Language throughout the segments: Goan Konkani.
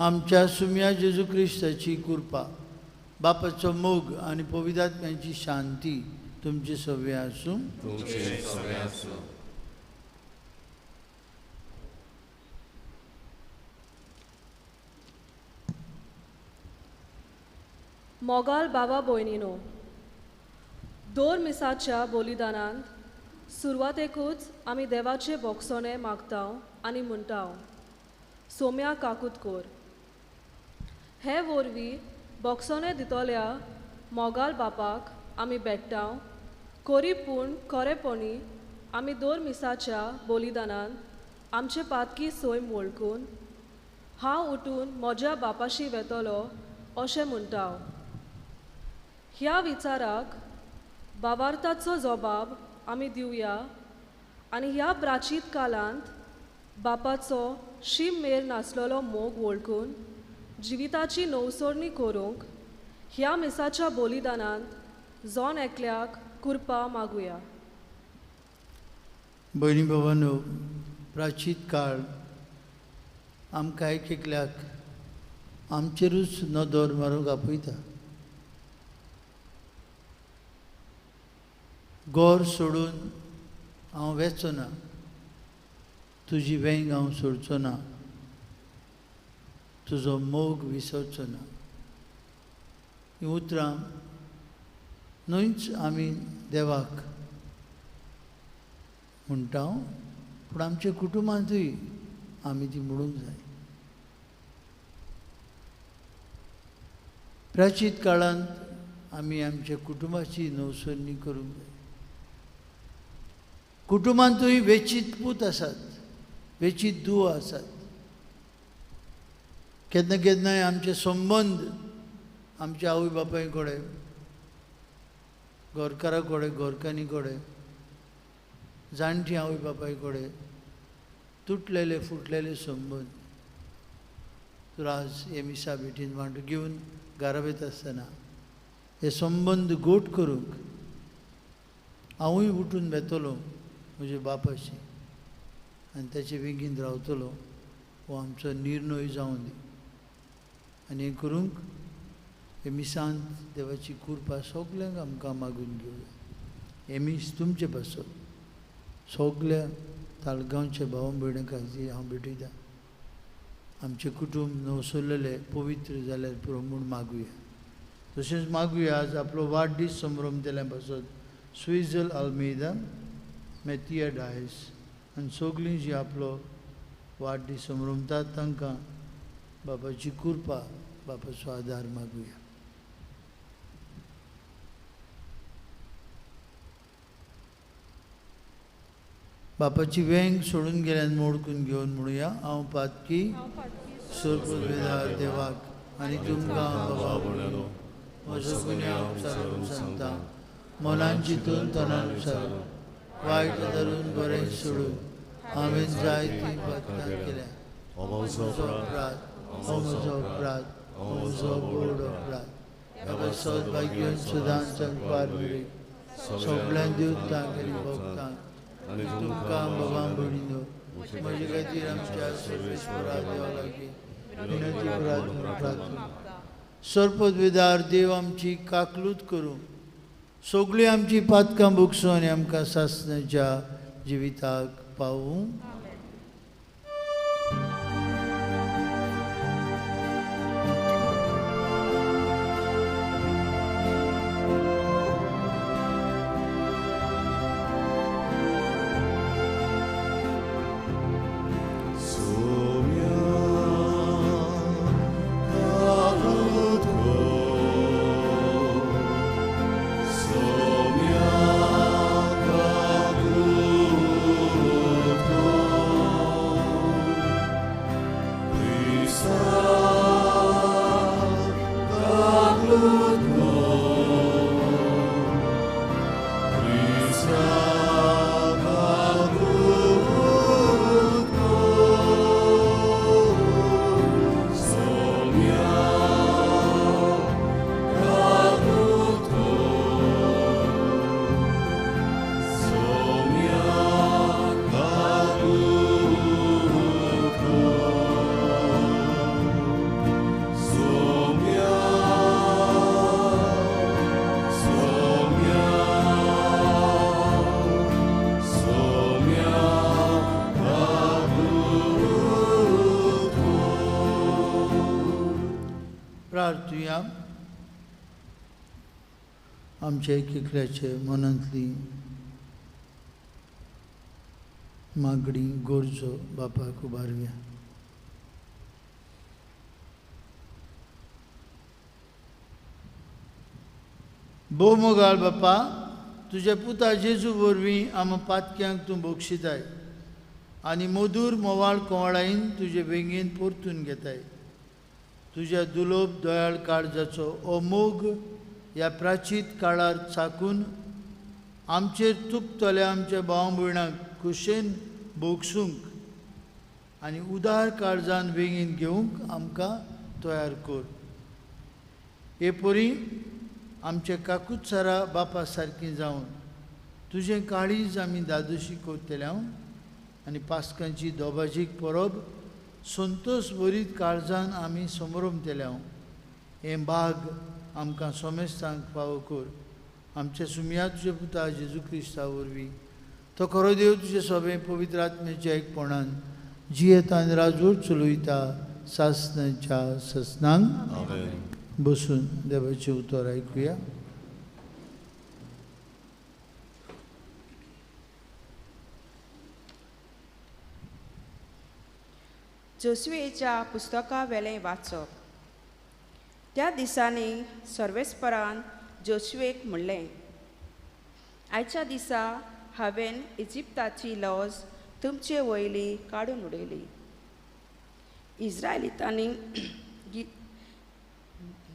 आमच्या सुम्या जेजू क्रिस्ताची कृपा, बापाचो मोग आनी पवित्र शांती तुमचे सगळे आसूं. मोगाल बाबा भयणीनो, दोर मिसाच्या बलिदानांत सुरवातेकूच आमी देवाचे बोगसोणे मागता आनी म्हणटा, सोम्या काकूत कोर. हे वरवीं बोगसोणे दितल्या मोगाल बापाक आमी भेट्टा कोरी, पूण खरेपणी आमी दोर मिसाच्या बलिदानांत आमचे पातकी सैम वळखून हांव उठून म्हज्या बापाशी वेतलो अशें म्हणटा. ह्या विचाराक बावार्थाचो जबाब आमी दिवया आनी ह्या प्राचीत कालांत बापाचो शीम मेर नासलेलो मोग वळखून जिविताची नवसरणी करूंक ह्या मिसाच्या बलिदानांत जॉन एकल्याक कृपा मागुया. भयणी बाबांनो, प्राचीत काळ आमकां एक एकल्याक आमचेरूच नदर मारूंक आपयता. गोर सोडून हांव वेचो ना, तुजी वेंग हांव सोडचो ना, तुजो मोग विसरचो ना. हीं उतरां न्हयच आमी देवाक म्हणटा, पूण आमच्या कुटुंबांतूय आमी ती म्हणूंक जाय. प्राचीत काळांत आमी आमच्या कुटुंबाची नवसरणी करूंक जाय. कुटुंबांतूय वेचीत पूत आसात, वेचीत दुवो आसात. केन्ना केन्नाय आमचे संबंद आमच्या आवय बापाय कडेन, घरकारा कडेन, घरकान्नी कडेन, जाणटी आवय बापाय कडेन तुटलेले फुटलेले संबंद. तर आज हे मिसा भेटीन वांटो घेवन घरा वयता आसतना हे संबंद गोट करूंक हांवूय उठून वेतलो म्हज्या बापाशी आनी ताचे वेगीन रावतलो, हो आमचो निर्णय जावं दी. आनी हें करूंक हे मिसांत देवाची कृपा सगल्यांक आमकां मागून घेवया. हें मीस तुमचे पासत सगल्या ताळगांवच्या भाव भयणां खातीर हांव भेटयतां. आमचें कुटुंब नवसरलेलें पवित्र जाल्यार पुरो म्हूण मागुया. तशेंच मागुया आज आपलो वाडदीस संभ्रम दिल्या पासत स्विझल आल्मेदा, मेथिया डायस आनी सगळीं जी आपलो वाडदीस संभ्रमतात तांकां बापाची कृपा, बापाचो आदार मागुया. बापाची वेंग सोडून गेल्यान मोडकून घेवन म्हणुया, हांव पातकी सर्ववेदार देवाक आनी तुमकां बाबा म्हजो गुन्यांव सारून सांगता, मनान चिंतून तनान सारून वायट धरून बरें सोडून हांवें जाय ती पातकां केल्या. म्हजो अपराध, हो म्हजो अपराध, हो म्हजो व्हड अपराध. ह्या पासत भाग्यान सदांच सांगपार मेरेन सगळ्यां देवतांक आनी भक्तांक आनी तुमकां बाबा भयणीनो म्हजे खातीर आमच्या सर्वेस्परा देवा लागीं विनंती प्रार्थना. सर्पदवेदार देव आमची काकलूत करूं, सगळीं आमची पातकां भोगसूं आनी आमकां सासणाच्या जिविताक पावूं. म्हणया. आमच्या एक एकल्याचे मनांतली मागणी गरजो बापाक उबारुया. भोव मोगाळ बापा, तुज्या पुता जेजू वरवीं आमा पातक्यांक तूं बक्षिताय आनी मधूर मोवाळ कोवाळायेन तुजे वेंगेन परतून घेताय. तुज्या दुलोब दयाळ काळजाचो हो मोग ह्या प्राचीत काळार चाकून आमचेर तुकतल्या आमच्या भाव भयणांक खुशेन भोगसूंक आनी उदार काळजान वेंगेन घेवंक आमकां तयार कर. हे परी आमच्या काकुत्सरा बापा सारकी जावन तुजें काळीज आमी दादोशी करतले हांव आनी पास्कांची दोबाजीक परब संतोष भरीत काळजान आमी समरमतले हांव. हें बाग आमकां सोमेस्तांक फावो कर. आमच्या सुमया तुज्या पुता जेजू क्रिस्ता वरवीं तो खरो देव तुजे सोबें पवित्र आत्म्याच्या एकपणान जियेता आनी राजवट चलयता सासनाच्या ससनांक. बसून देवाचें उतर आयकुया. जोशुएच्या पुस्तका वेलें वाचप. त्या दिसांनी सर्वेस्परान जोशुएक म्हणलें, आयच्या दिसा हांवें इजिप्ताची लॉज तुमचे वयली काडून उडयली. इस्रायलितांनी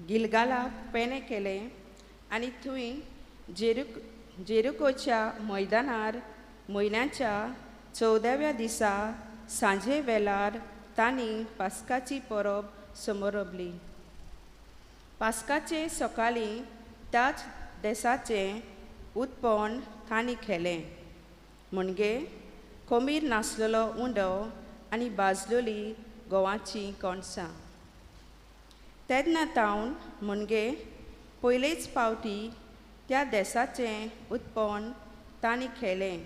गिलगालाक पेणे केलें आनी थंय जेरुकोच्या मैदानार म्हयन्याच्या 14व्या दिसा सांजे वेळार तांणी पास्काची परब समरबली. पास्काचे सकाळीं त्याच देसाचें उत्पन्न तांणी खेलें, म्हणजे कोमीर नासलेलो उंडो आनी भाजलेली गोवाचीं कणसां. तेन्ना तावन म्हणजे पयलेच पावटी त्या देसाचें उत्पन्न तांणी खेलें.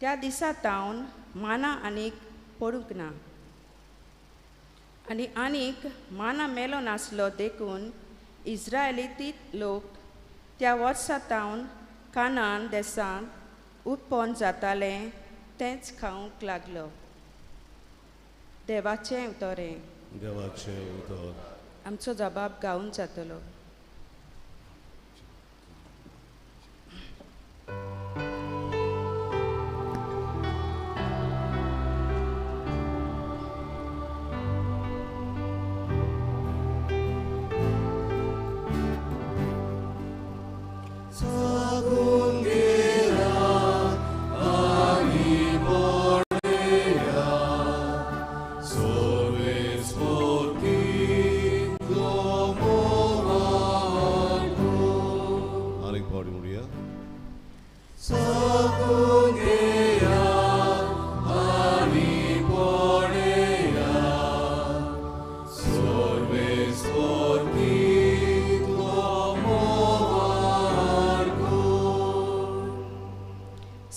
त्या दिसा तावन माना आनीक पडूंक ना आनी आनीक माना मेलो नासलो देखून इस्रायलीतीत लोक त्या वर्सा तावन कानान देसांत उत्पन्न जातालें तेंच खावंक लागलो. देवाचें उतरें. देवाचें उतर. आमचो जबाब गावन जातलो.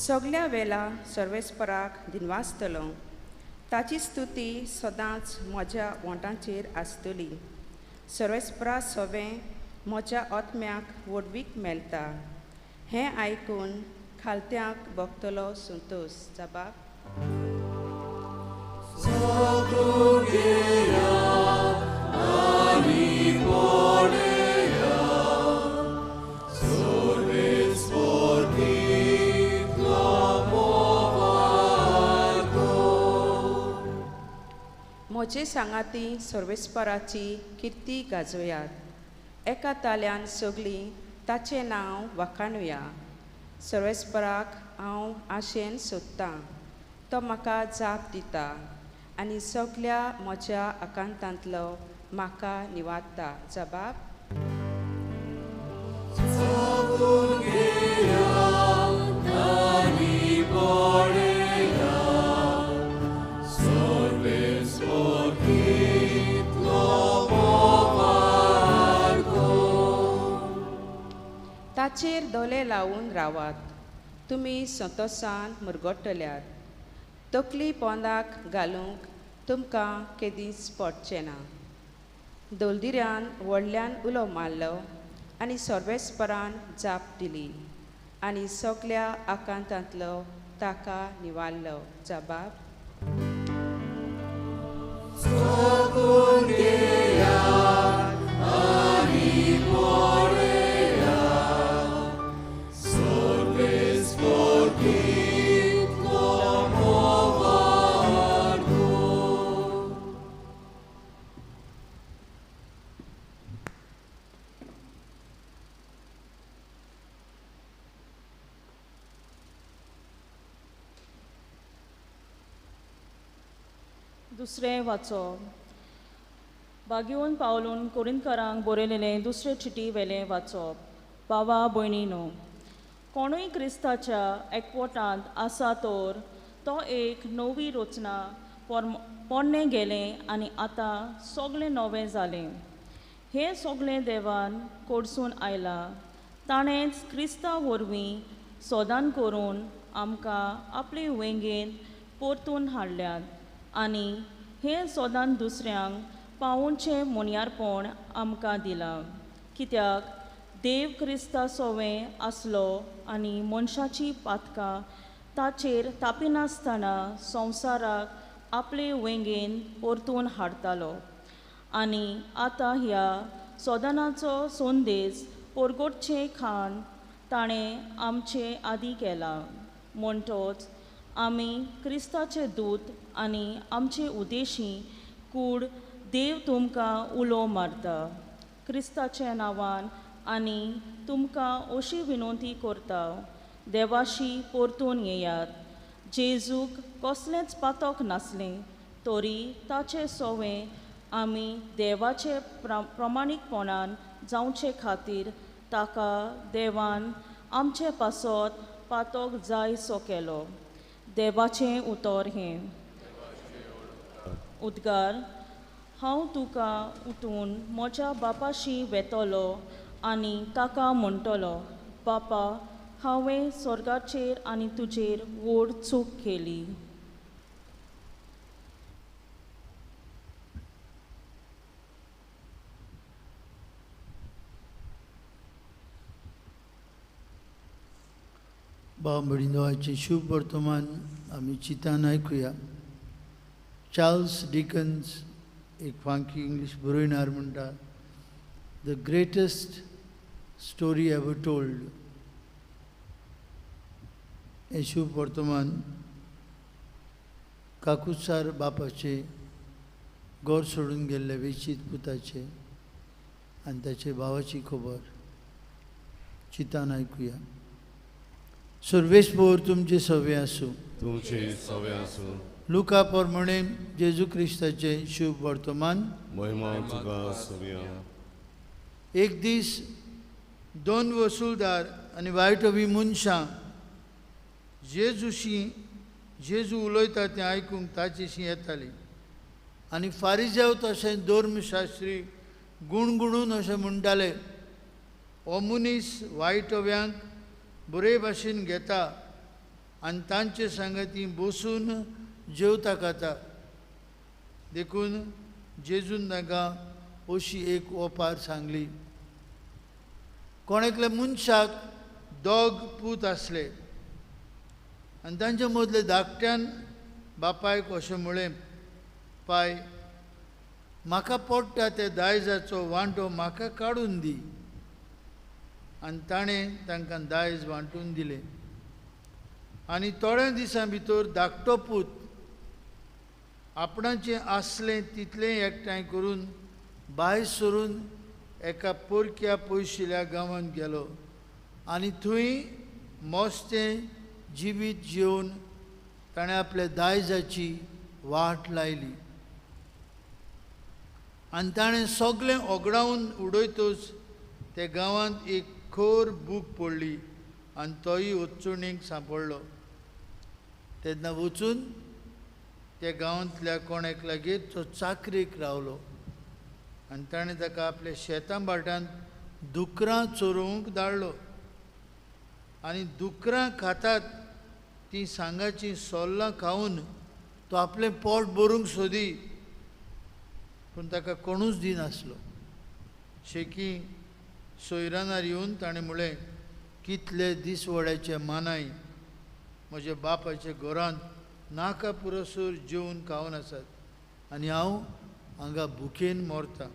सगल्या वेळा सर्वेस्पराक दिनवासतलो. ताची स्तुती सदांच म्हज्या वोंटांचेर आसतली. सर्वेस्परा सवें म्हज्या आत्म्याक व्हडवीक मेळटा. हें आयकून खालत्यांक भोगतलो संतोश. जबाब. म्हजे सांगाती सर्वेस्पराची किर्ती गाजोयात. एका ताल्यान सगळीं ताचें नांव वाखाणुया. सर्वेस्पराक हांव आशेन सोदतां, तो म्हाका जाप दिता आनी सगल्या म्हज्या आकांतांतलो म्हाका निवारता. जबाब. ताचेर दोले लावन रावात, तुमी संतोसान मुरगटल्यात. तकली पोंदाक घालूंक तुमकां केदींच पडचें ना. दलदिऱ्यान व्हडल्यान उलो मारलो आनी सर्वेस्परान जाप दिली आनी सगल्या आकांतांतलो ताका निवारलो. जबाब. दुसरें वाचो. बागेवन पावलून कोरिंतकारांक बरयलेलें दुसरे चिटी वेलें वाचप. बाबा भयणीनो, कोणूय क्रिस्ताच्या एकवटांत आसा तर तो एक नवी रचना, पोरणें गेलें आनी आतां सगळें नवें जालें. हें सगळें देवान कोडसून आयलां. ताणेंच क्रिस्ता वरवीं सोदान करून आमकां आपले वेंगेंत परतून हाडल्यात आनी हें सोदान दुसऱ्यांक पावोवचें मोनयारपण आमकां दिलां. कित्याक देव क्रिस्ता सोवें आसलो आनी मनशाची पातकां ताचेर तापिनासतना संवसाराक आपले वेंगेन परतून हाडटालो. आनी आतां ह्या सोदनाचो संदेश परगटचें खाण ताणें आमचे आदी केलां. म्हणटोच आमी क्रिस्ताचे दूत आनी आमचे उद्देशी कूड देव तुमकां उलो मारता. क्रिस्ताच्या नांवान आनी तुमकां अशी विनवती करता, देवाशी परतून येयात. जेजूक कसलेंच पातक नासलें तरी ताचें सोवें आमी देवाचे प्रमाणीकपणान जावचे खातीर ताका देवान आमचे पासत पातक जाय सो केलो. देवाचें उतर हें. उद्गार. हांव तुका उठून म्हज्या बापाशी वेतलो आनी ताका म्हणटलो, बापा, हांवें स्वर्गाचेर आनी तुजेर व्हड चूक केली. भाव भयणींनो, शुभ वर्तमान आमी चिंतान आयकुया. चार्ल्स डिकन्स एक फांकी इंग्लीश बरोयणार म्हणटा, the greatest story ever told. हें शुभ वर्तमान काकुसार बापाचे घर सोडून गेल्ले वेचीत पुताचे आनी ताचे भावाची खबर चिंतान आयकुया. सर्वेस्पोर तुमचे सवे आसूं. तुमचे सवे आसूं. लुका प्रमाणे जेजू क्रिस्ताचें शुभ वर्तमान. महिमा तुका सव्या. एक दीस दोन वसुलदार आनी वायटवी मनशां जेजूशी जेजू उलयता तें आयकूंक ताचेशी येताली आनी फारिजेव तशें धर्मशास्त्री गुणगुणून अशें म्हणटाले, हो मनीस वायटव्यांक बरे भाशेन घेता आनी तांचे सांगाती बसून जेवता खाता. देखून जेजून तांकां अशी एक ओपार सांगली. कोण एकल्या मनशाक दोग पूत आसले आनी तांचे मदले धाकट्यान बापायक अशें म्हळें, पाय, म्हाका पडटा त्या दायजाचो वांटो म्हाका काडून दी. आनी ताणें तांकां दायज वांटून दिलें. आनी थोड्या दिसां भितर धाकटो पूत आपणाचें आसलें तितलें एकठांय करून भायर सरून एका परक्या पयशिल्ल्या गांवांत गेलो आनी थंय मस्तें जिवीत जेवन ताणें आपल्या दायजाची वाट लायली. आनी ताणें सगळें ओगडावन उडयतच त्या गांवांत एक खर भूक पडली आनी तोय वचणीक सांपडलो. तेन्ना वचून त्या गांवांतल्या कोण एकल्यागेर तो चाकरेक रावलो आनी ताणें ताका आपल्या शेतां भाटांत दुकरां चरोवंक धाडलो. आनी दुकरां खातात तीं सांगाचीं सोल्लां खावन तो आपलें पोट भरूंक सोदी, पूण ताका कोणूच दिनासलो. शेकी सोयरानार येवन ताणें म्हळें, कितले दिसवड्याचे मानाय म्हज्या बापाच्या घरांत नाका पुरोसर जेवन खावन आसात आनी हांव हांगा भुकेन मरता.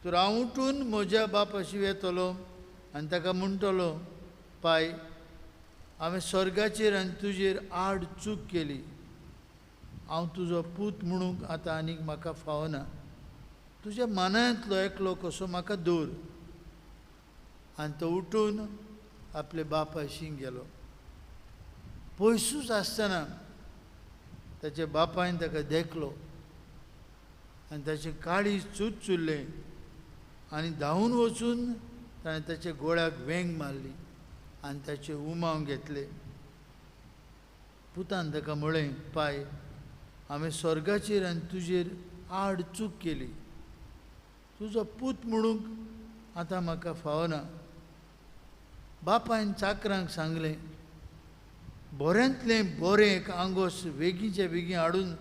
तर हांव उठून म्हज्या बापाशी वेतलो आनी ताका म्हणटलो, पाय, हांवें स्वर्गाचेर आनी तुजेर आड चूक केली. हांव तुजो पूत म्हणूंक आतां आनीक म्हाका फावना. तुज्या मानायांतलो एकलो कसो म्हाका दवर. आनी तो उठून आपले बापायशी गेलो. पयसूच आसतना ताच्या बापायन ताका देखलो आनी ताचें काळीज चुरचुरलें आनी धांवून वचून ताणें ताच्या गोळ्याक वेंग मारली आनी ताचे उमाव घेतले. पुतान ताका म्हळें, पाय, हांवें स्वर्गाचेर आनी तुजेर आड चूक केली. तुजो पूत म्हणूंक आतां म्हाका फावना. बापायन चाकरांक सांगलें, बऱ्यांतलें बरें एक आंगोस वेगींचे बेगीन हाडून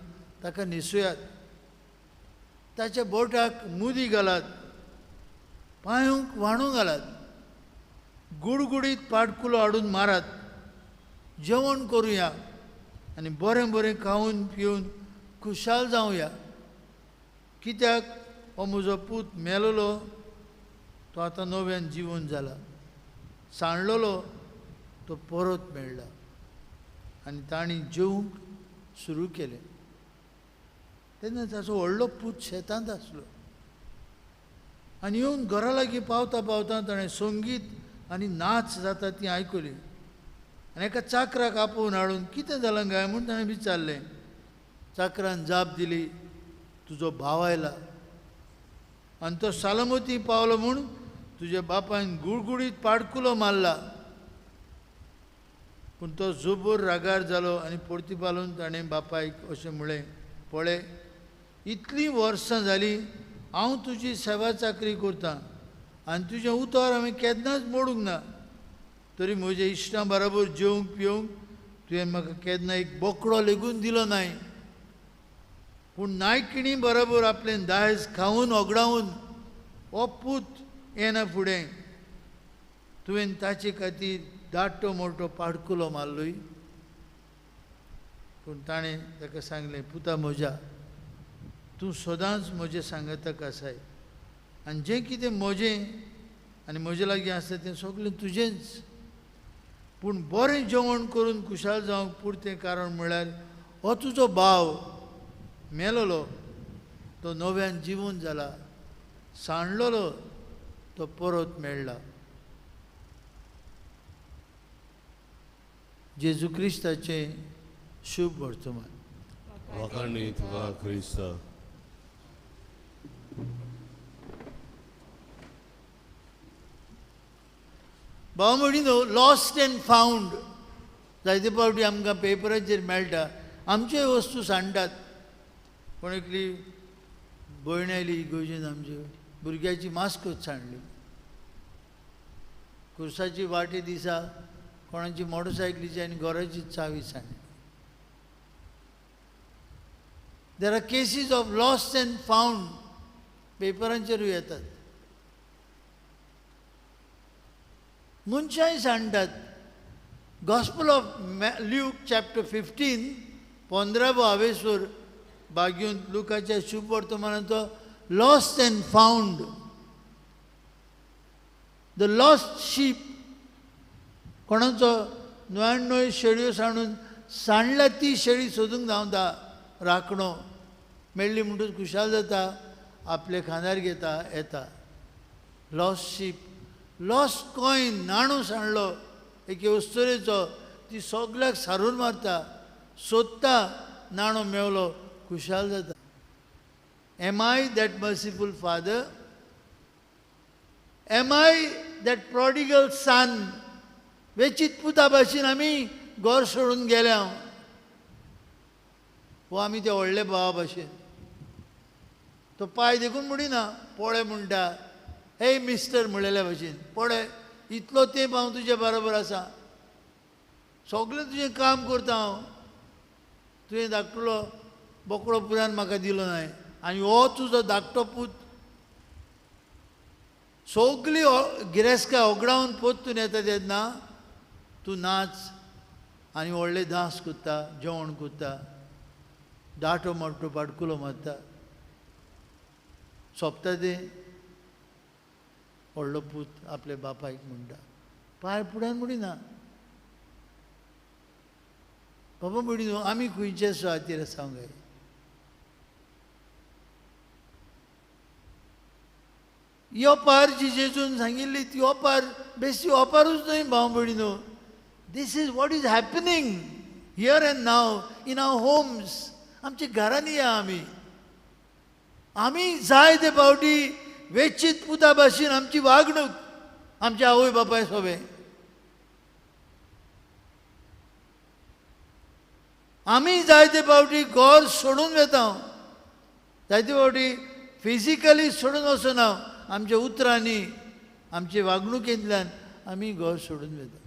ताका न्हेसयात, ताच्या बोटाक मुदी घालात, पांयूंक व्हाणू घालात, गुडगुडीत पाटकुलो हाडून मारात, जेवण करुया आनी बरें बरें खावन पिवन खुशाल जावया. कित्याक हो म्हजो पूत मेलोलो तो आतां नव्यान जिवन जाला, सांडलेलो तो परत मेळ्ळा. आनी तांणी जेवंक सुरू केलें. तेन्ना ताचो व्हडलो पूत शेतांत आसलो आनी येवन घरा लागीं पावता पावता ताणें संगीत आनी नाच जाता ती आयकली आनी एका चाकराक आपोवन हाडून कितें जालां काय म्हूण ताणें विचारलें. चाकरान जाप दिली, तुजो भाव आयला आनी तो सालमती पावलो म्हूण तुज्या बापायन गुडगुडीत पाडकुलो मारला. पूण तो जोबोर रागार जालो आनी परती पालोवन ताणें बापायक अशें म्हळें, पळय, इतलीं वर्सां जालीं हांव तुजी सेवा चाकरी करतां आनी तुजें उतर हांवें केन्नाच मोडूंक ना. तरी म्हज्या इश्टां बरोबर जेवंक पिवंक तुवें म्हाका केन्ना एक बोकडो लेगून दिलो नाय. पूण नायकिणी बरोबर आपलें दायज खावन ओगडावन हो पूत येना फुडें तुवें ताचे खातीर दाटो मोटो पाडकुलो मारलोय. पूण ताणें ताका सांगलें, पुता म्हज्या, तूं सदांच म्हजें सांगाताक आसाय आनी जें कितें म्हजें आनी म्हजे लागीं आसा तें सगळें तुजेंच. पूण बरें जेवण करून खुशाल जावंक पुरतें कारण म्हळ्यार हो तुजो भाव मेलोलो तो नव्यान जिवन जाला, सांडलेलो तो परत मेळ्ळा. जेजू क्रिस्ताचें शुभ वर्तमान. वाखाणी तुका क्रिस्ता. भाव म्हणिनो, लॉस्ट एंड फावंड जायते फावटी आमकां पेपराचेर मेळटा. आमच्यो वस्तू सांडटात. कोण एकली भयण आयली इगोजेन, आमचे भुरग्याची मास्कूच सांडली. कुर्साची वाटे दिसा कोणाची मोटरसायकलीची आनी घराची चावी सांडली. There are cases of lost and found पेपरांचेरूय येतात. मनशांय सांडटात. Gospel of Luke chapter 15 15वो हावेसर भाग्यून लुकाच्या शुभ वर्तमानाचो lost and found, the lost sheep. कोणाचो 99 शेळयो सांडून सांडल्या ती शेळी सोदूंक धांवता राखणो, मेळ्ळी म्हणटूच खुशाल जाता, आपले खांदार घेता येता. लॉस्ट शीप, लॉस्ट कॉयन, नाणो सांडलो एके अस्तुरेचो, ती सगल्याक सारून मारता, सोदता, नाणो मेवलो, खुशाल जाता. Am I that merciful father? Am I that prodigal son? वेचीत पुता भाशेन आमी घर सोडून गेल्या वो आमी त्या व्हडल्या भावा भाशेन. तो पांय देखून म्हणिना, पळय म्हणटा, हे मिस्टर म्हणलेल्या भाशेन, पळय इतलो तेंप हांव तुजे बरोबर आसा, सगळें तुजें काम करता हांव, तुवें धाकटुलो बोकडो पुरान म्हाका दिलो नाय आनी हो तुजो धाकटो पूत सगली गिरेस्काय ओगडावन पोत्तून येता तेन्ना तूं नाच आनी व्हडले दास कोत्ता, जेवण कोत्ता, दाटो मोडटो पाटकुलो मारता, सोंपता तें. व्हडलो पूत आपल्या बापायक म्हणटा, पांय फुड्यान म्हणिना, बाबा म्हणी न्हू आमी खंयचे सुवातेर आसा काय? ही ओपार जी जेजून सांगिल्ली ती ओपार बेश्टी ओपारूच न्हय भाव भयणी न्हू. This is what is happening here and now in our homes. आमच्या घरांनी या आमी आमी जाय ते फावटी वेचीत पुता भाशेन आमची वागणूक आमच्या आवय बापाय सोबें. आमी जायते फावटी घर सोडून वता, जायते फावटी फिजिकली सोडून वचना, आमच्या उतरांनी आमचे वागणुकेंतल्यान आमी घर सोडून वता.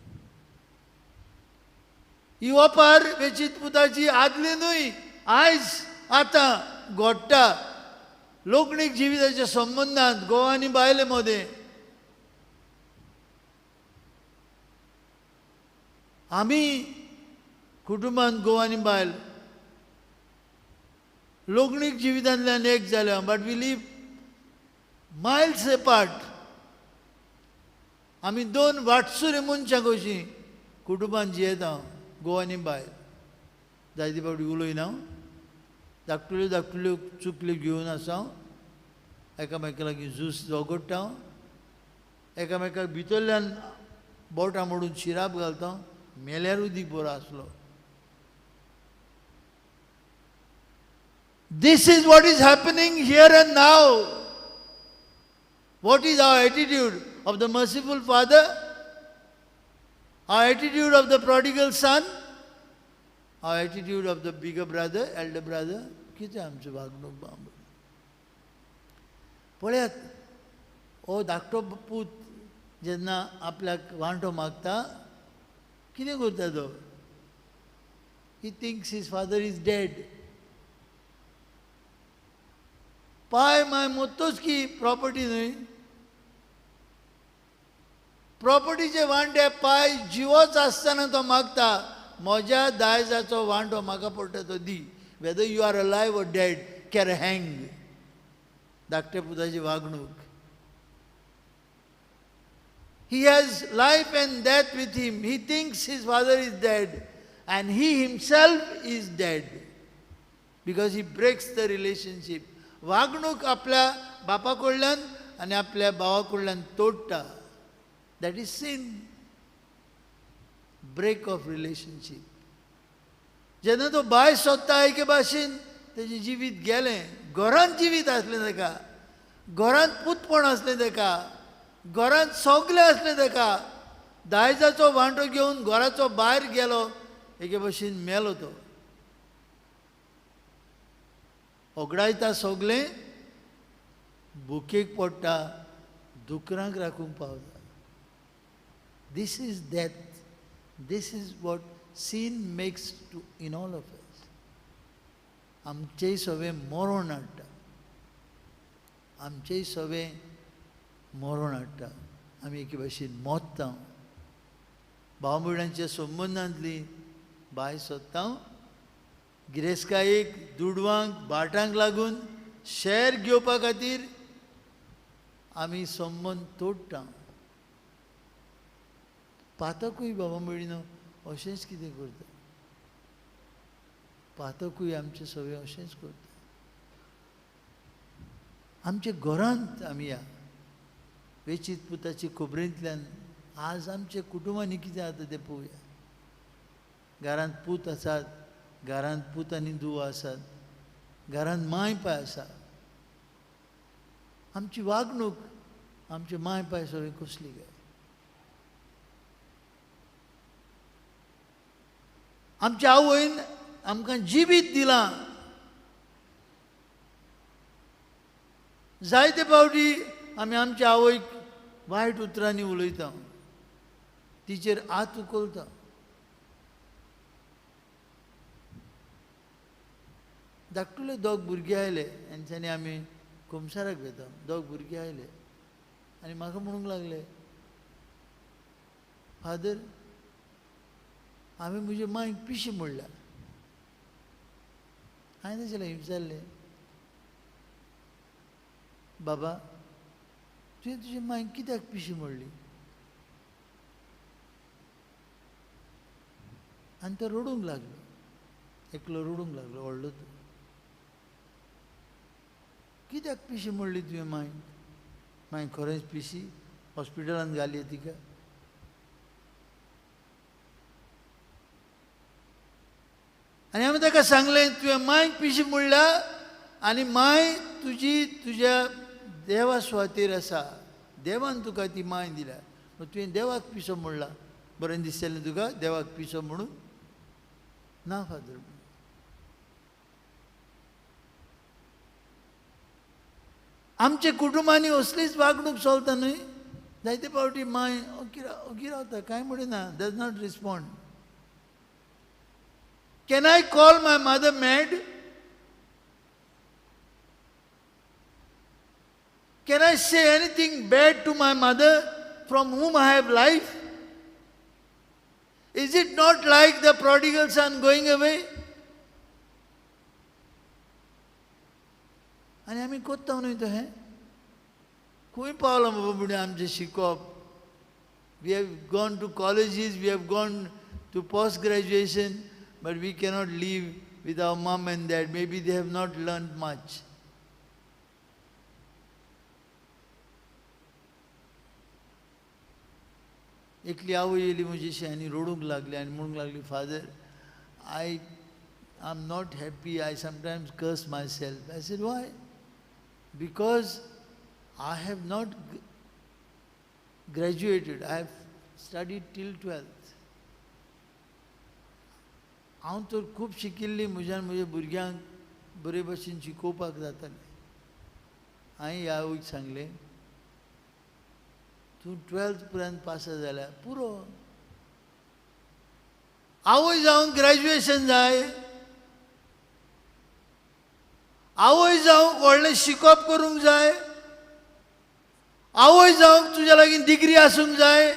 ही ओपार वेचीत पुताची आदली न्हय, आयज आतां घडटा लोकणीक जिविताच्या संबंदांत घोव आनी बायले मदें. आमी कुटुंबांत घोव आनी बायल लोकणीक जिवितांतल्यान एक जाल्या, but we live miles apart. आमी दोन वाटसुरे मनशां कशीं कुटुंबांत जियेता, घोव आनी बायल. जायते फावटी उलयना, धाकटुल्यो धाकटुल्यो चुकल्यो घेवन आसा, एकामेका लागीं झूज झगडटा, एकामेकाक भितरल्यान बोटां मोडून शिराप घालता, मेल्यार उदीक बरो आसलो. This is what is happening here and now. What is our attitude of the merciful father? Our attitude of the prodigal son? Our attitude of the bigger brother, elder brother? कितें आमचें वागणूक बांब? पळयात, हो धाकटो पूत जेन्ना आपल्याक वांटो मागता कितें करता तो? He thinks his father is dead. पाय माय मोत्तोच की प्रॉपर्टी न्हय, प्रॉपर्टीचे वांटे पाय जिवोच आसतना तो मागता, म्हज्या दायजाचो वांटो म्हाका पडटा तो दी, whether you are alive or dead, care hang. धाकट्या पुताची वागणूक. He has life and death with him. He thinks his father is dead and he himself is dead because he breaks the relationship. वागणूक आपल्या बापा कडल्यान आनी आपल्या भावा कडल्यान तोडटा. That is sin. Break of relationship. जेन्ना तो बाय सोदता एके भाशेन तेजें जिवीत गेलें. घरांत जिवीत आसलें ताका, घरांत पुतपण आसलें ताका, घरांत सगलें आसलें ताका. दायजाचो वांटो घेवन घराचो भायर गेलो, एके भाशेन मेलो तो. ओगडायता सगलें, भुकेक पडटा, दुकरांक राखूंक पावता. This is death. This is what sin makes to in all of us. आमचेय सगळें मरण हाडटा, आमचेय सगळें मरण हाडटा. आमी एके भाशेन मोत्ता. भाव भयणांच्या संबंदांतली बाय सोदता, गिरेस्कायेक, दुडवांक, बाटांक लागून शॅर घेवपा खातीर आमी संबंद तोडटा. पातकूय बाबा भयणीनो अशेंच कितें करता, पातकूय आमचें सगळें अशेंच करता. आमच्या घरांत आमी ह्या वेचीत पुताची खबरेंतल्यान आज आमच्या कुटुंबांनी कितें जाता तें पळोवया. घरांत पूत आसात, घरांत पूत आनी धुवो आसात, घरांत माय पाय आसा. आमची वागणूक आमचे माय पाय सगळें कसली काय? आमच्या आवयन आमकां जिवीत दिलां. जायते फावटी आमी आमच्या आवयक वायट उतरांनी उलयता, तिचेर हात उखलता. धाकटुले दोग भुरगे आयले, हेंच्यांनी आमी कुमसाराक वता. दोग भुरगे आयले, आनी म्हाका म्हणूंक लागले, फादर हांवें म्हजे मांयक पिशी म्हणल्या. हांवें ताचें लागीं विचारलें, बाबा तुवें तुजे मांयक कित्याक पिशी म्हणली? आनी तो रडूंक लागलो, एकलो रडूंक लागलो व्हडलो. तो कित्याक पिशी म्हणली तुवें मांयक? मांय खरेंच पिशी, हॉस्पिटलांत घाली तिका. आनी हांवें ताका सांगलें, तुवें मांयक पिशी म्हणल्या आनी मांय तुजी तुज्या देवा सुवातेर आसा, देवान तुका ती मांय दिल्या, तुवें देवाक पिसो म्हणला, बरें दिसतलें तुका देवाक पिसो म्हणून? ना फादर. आमच्या कुटुंबांनी असलीच वागणूक चलता न्हय. जायते फावटी मांय ओगी रावता, कांय म्हणिना, does not respond. Can I call my mother mad? Can I say anything bad to my mother from whom I have life? Is it not like the prodigal son going away? आनी आमी कोत्ता न्हय तो हें. खंय पावलां बाबा म्हणून आमचें शिकप. We have gone to colleges, we have gone to post graduation, but we cannot live with our mom and dad. Maybe they have not learned much. एकली आवय येयली म्हजीशी आनी रडूंक लागली आनी म्हणूंक लागली, father I am not happy, I sometimes curse myself. I said why? Because I have not graduated, I have studied till 12th. हांव तर खूब शिकिल्ली, म्हज्यान म्हज्या भुरग्यांक बरे भशेन शिकोवपाक जातालें. हांवें ह्या आवयक सांगलें, तूं 12th पर्यंत पास जाल्यार पुरो. आवय जावंक ग्रॅज्युएशन जाय, आवय जावंक व्हडलें शिकप करूंक जाय, आवय जावंक तुज्या लागीं डिग्री आसूंक जाय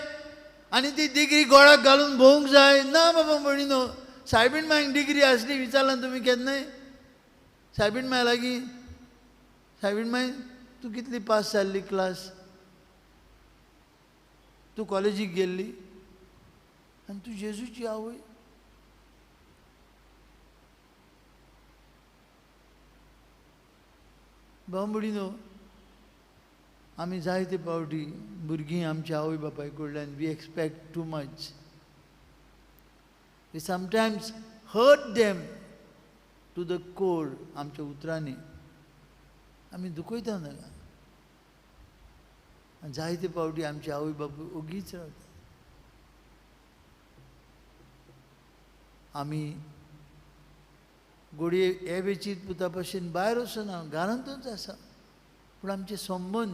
आनी ती डिग्री गोळाक घालून भोवंक जाय. ना बाबा म्हणिनो, सायबीण मांयक डिग्री आसली विचारलां तुमी केन्नाय? सायबीण मांय लागीं, सायबीण मांय तूं कितली पास जाल्ली क्लास, तूं कॉलेजीक गेल्ली आनी तूं जेजूची आवय. बांबडीनो, आमी जायते फावटी भुरगीं आमच्या आवय बापाय कडल्यान we expect too much. We sometimes hurt them to the core. आमच्या उतरांनी आमी दुखयता तांकां. आनी जायते फावटी आमची आवय बापूय ओगीच रावता. आमी घडये हे वेचीत पुता भशेन भायर वचना, घरांतूच आसा, पूण आमचे संबंद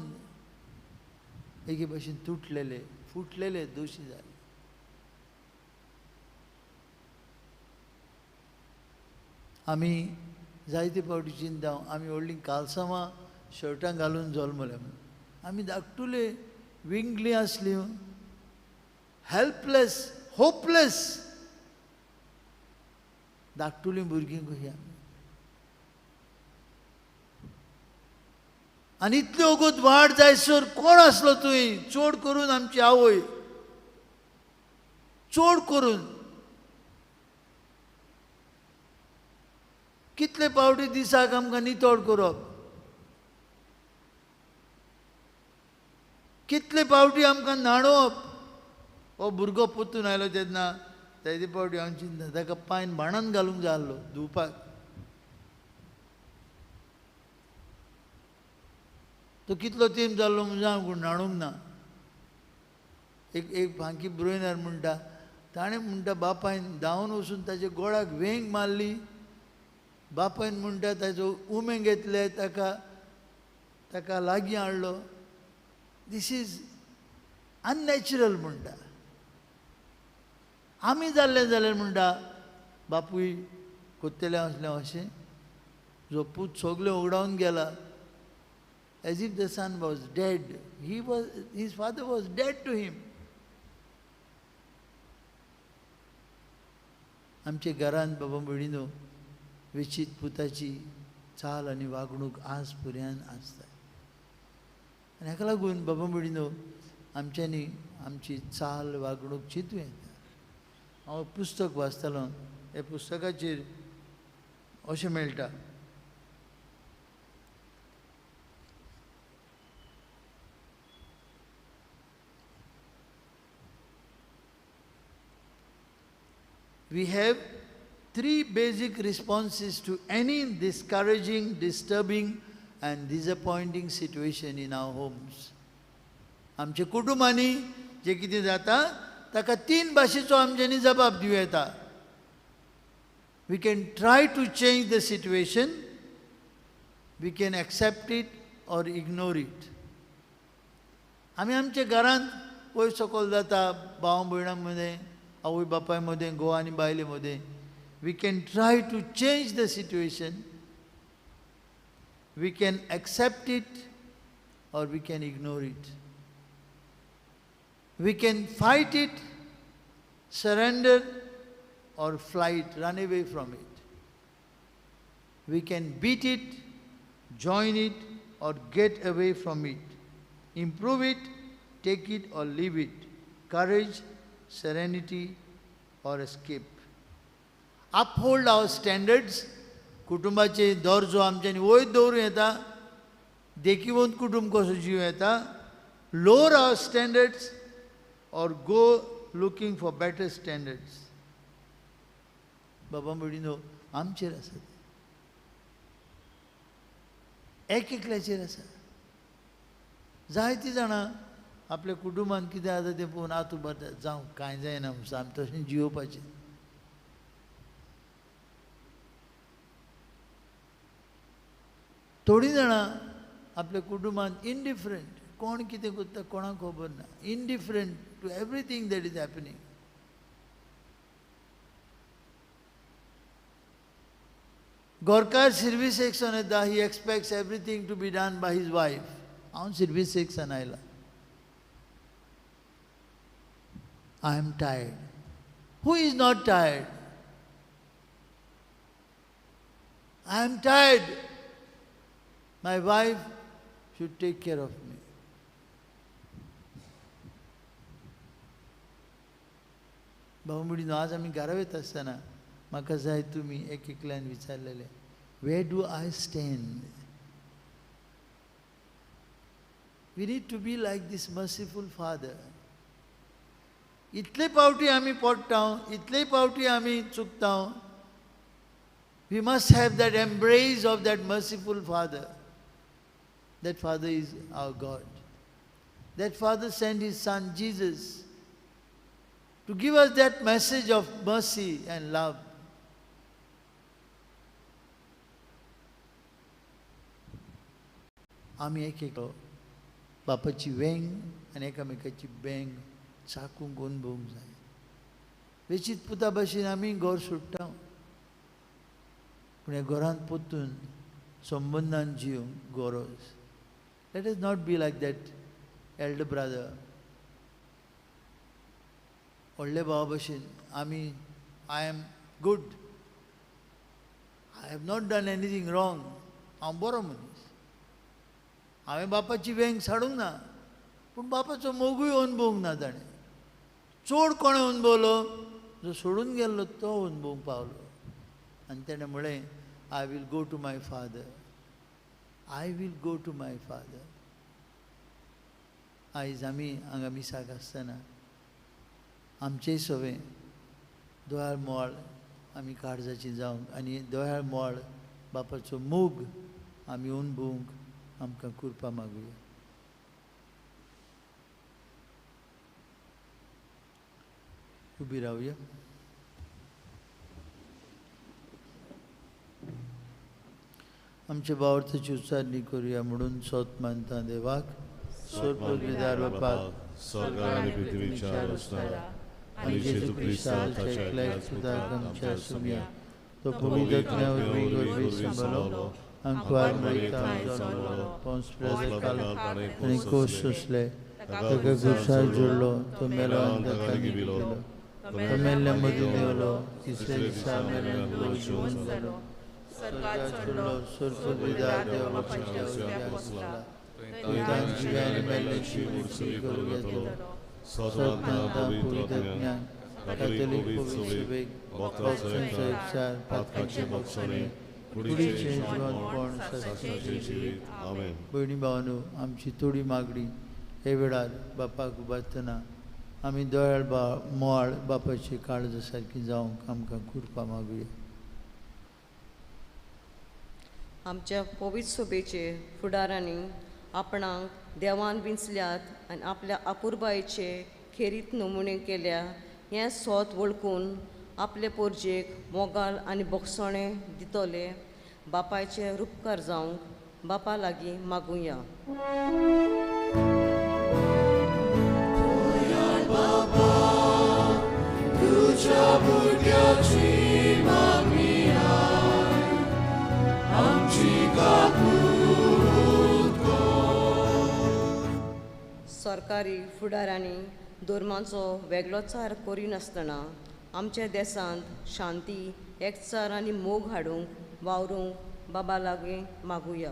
एके भशेन तुटलेले, फुटलेले, दोशी जाले. आमी जायते फावटी चिंता, आमी व्हडलीं कालसांवां शर्टां घालून जल्मले म्हणून, आमी धाकटुले विंगली आसली, हेल्पलेस, होपलेस धाकटुलीं भुरगीं कशीं आमी. आनी इतल्यो वगत वाड जायसर कोण आसलो तुवें? चड करून आमची आवय, चड करून. कितले फावटी दिसाक आमकां नितळ करप, कितले फावटी आमकां न्हाणोवप. हो भुरगो परतून आयलो तेन्ना जायते फावटी हांव चिंता, ताका पांयन बाणान घालूंक जाय आसलो धुवपाक. तो कितलो तेंप जाल्लो म्हणजे हांव न्हाणूंक ना. एक एक फांकी ब्रोयनर म्हणटा, ताणें म्हणटा बापायन धांवन वचून ताच्या गोळाक वेंग मारली. बापायन म्हणटा ताचो उमे घेतले, ताका ताका लागीं हाडलो. This is unnatural म्हणटा. आमी जाल्ले जाल्यार म्हणटा बापूय कोत्तेले आसले अशें, जो पूत सगळें उगडावन गेला, As if the son was dead. His father was dead to him. आमच्या घरांत बाबा भयणीनो वेचीत पुताची चाल आनी वागणूक आज पर्यंत आसता. आनी हाका लागून बाबा भयणीनो आमच्यांनी आमची चाल वागणूक चिंतूं येता. हांव पुस्तक वाचतालो, ह्या पुस्तकाचेर अशें मेळटा, We have three basic responses to any discouraging, disturbing and disappointing situation in our homes. आमचे कुटुंबांनी जे कितें जाता ताका तीन भाशेचो आमच्यांनी जबाब दिवं येता. We can try to change the situation, we can accept it or ignore it. आमी आमच्या घरांत वयर सकयल जाता, भाव भयणां मदें, आवय बापाय मदें, घोव आनी बायले मदें. We can try to change the situation, we can accept it or we can ignore it. We can fight it, surrender or flight, run away from it. We can beat it, join it or get away from it. Improve it, take it or leave it. Courage, serenity or escape. Uphold our standards. कुटुंबाचे दर्जो आमच्यांनी वयर दवरूं येता, देखीवंत कुटुंब कसो जिवं येता. Lower our standards or go looking for better standards. बाबा भयणीनो आमचेर आसा, एक एकल्याचेर आसा. जायतीं जाणां आपल्या कुटुंबान कितें जाता तें पळोवन आत उबारता, जावं कांय जायना आमी तशें जियोवपाचें. थोडीं जाणां आपल्या कुटुंबान इनडिफरंट, कोण कितें करता कोणाक खबर ना, indifferent to everything that is happening. गोरकार सिर्वीसेक सान येता, he expects everything to be done by his wife. हांव सिर्वीसेक सान आयला, I am tired. Who is not tired? I am tired. My wife should take care of me. भाऊ भयणीनो आज आमी घरा वयता आसतना म्हाका जाय तुमी एक एकल्यान विचारलेलें, where do I stand? We need to be like this merciful father. इतले पावटी आमी पडटा, इतले पावटी आमी चुकता. We must have that embrace of that merciful father. That father is our God. That father sent his son Jesus to give us that message of mercy and love. आमी एक एकलो बापाची वेंग आनी एकामेकाची बेंग चाकूंक अणभवूंक जाय. वेचीत पुता भाशेन आमी घर सोडटा, पूण ह्या घरांत परतून संबंदान जिवंक गरज. Let us not be like that elder brother. व्हडले भावा भशेन आमी, I am good, I have not done anything wrong, हांव बरो मनीस, हांवें बापाची वेंग साडूंक ना, पूण बापाचो मोगूय अणभवूंक ना ताणें. चड कोणें अणभवलो? जो सोडून गेल्लो तो अणभवूंक पावलो. आनी ताणें म्हळें, I will go to my father, I will go to my father. आयज आमी हांगा मिसाक आसतना आमचेय सवें दोयाळ मोळ आमी काळजाची जावंक आनी दोयाळ मोळ बापाचो मोग आमी अणभवूंक आमकां कृपा मागुया. उबी रावया. आमच्या भावार्थाची उच्चारणी करूया म्हणून सोत मानता देवाक, स्वर्गविदार बापाक, स्वर्ग आनी पृथ्वीच्या रचणारा आनी जेजू क्रिस्ताच्या एकल्याच पुताक आमच्या सुम्या, तो पवित्र वरवीं सांबाळलो आंकवार पोंस आनी कोस सोंसले, ताका खुरसार जोडलो, तो मेलो आनी ताका लिपयलो, तो मेल्ल्या मदीं देंवलो, तिसऱ्या दिसा मेल्ल्यान जिवंत जालो, स्वर्गार चडलो, स्वर्गदूतां देवा बापाच्या उजव्या बसला, थंय जिव्या आनी मेल्ल्यांची मुडसुरी करूंक येतलो. सद्ज्ञान पवित्र ज्ञान कातोलीक पवित्र सभेक भक्तांचो एकचार पातकाचें भोगसणें कुडीचें जिवंतपण शाश्वताचें जिवीत. आमेन. भयणी भावांनो, आमची थोडी मागणी हे वेळार बापाक उबारतना आमी दयाळ मोवाळ बापाची काळजा सारकी जावंक आमकां कृपा मागुया. आमच्या पवित्र सभेचे फुडारांनी आपणाक देवान विंचल्यात आनी आपल्या अपुरबायेचे खेरीत नमुने केल्या हें सोत वळखून आपले पोरजेक मोगाल आनी भोगसणें दितले बापायचे रुपकार जावंक बापा लागीं मागुया. सरकारी फुडारांनी धर्माचो वेगळोचार करिनासतना आमच्या देशांत शांती, एकचार आनी मोग हाडूंक वावरूंक बाबा लागीं मागुया.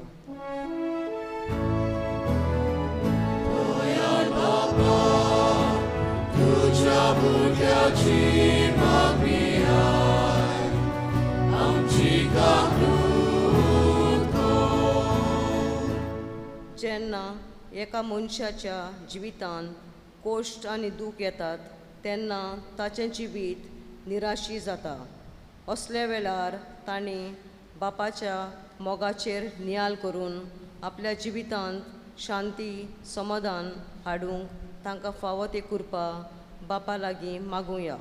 जेन्ना एका मनशाच्या जिवितांत कोश्ट आनी दूख येतात तेन्ना ताचें जिवीत निराशी जाता. असल्या वेळार तांणी बापाच्या मोगाचेर नियाळ करून आपल्या जिवितांत शांती, समाधान हाडूंक तांकां फावो ती कृपा बापा लागीं मागुया.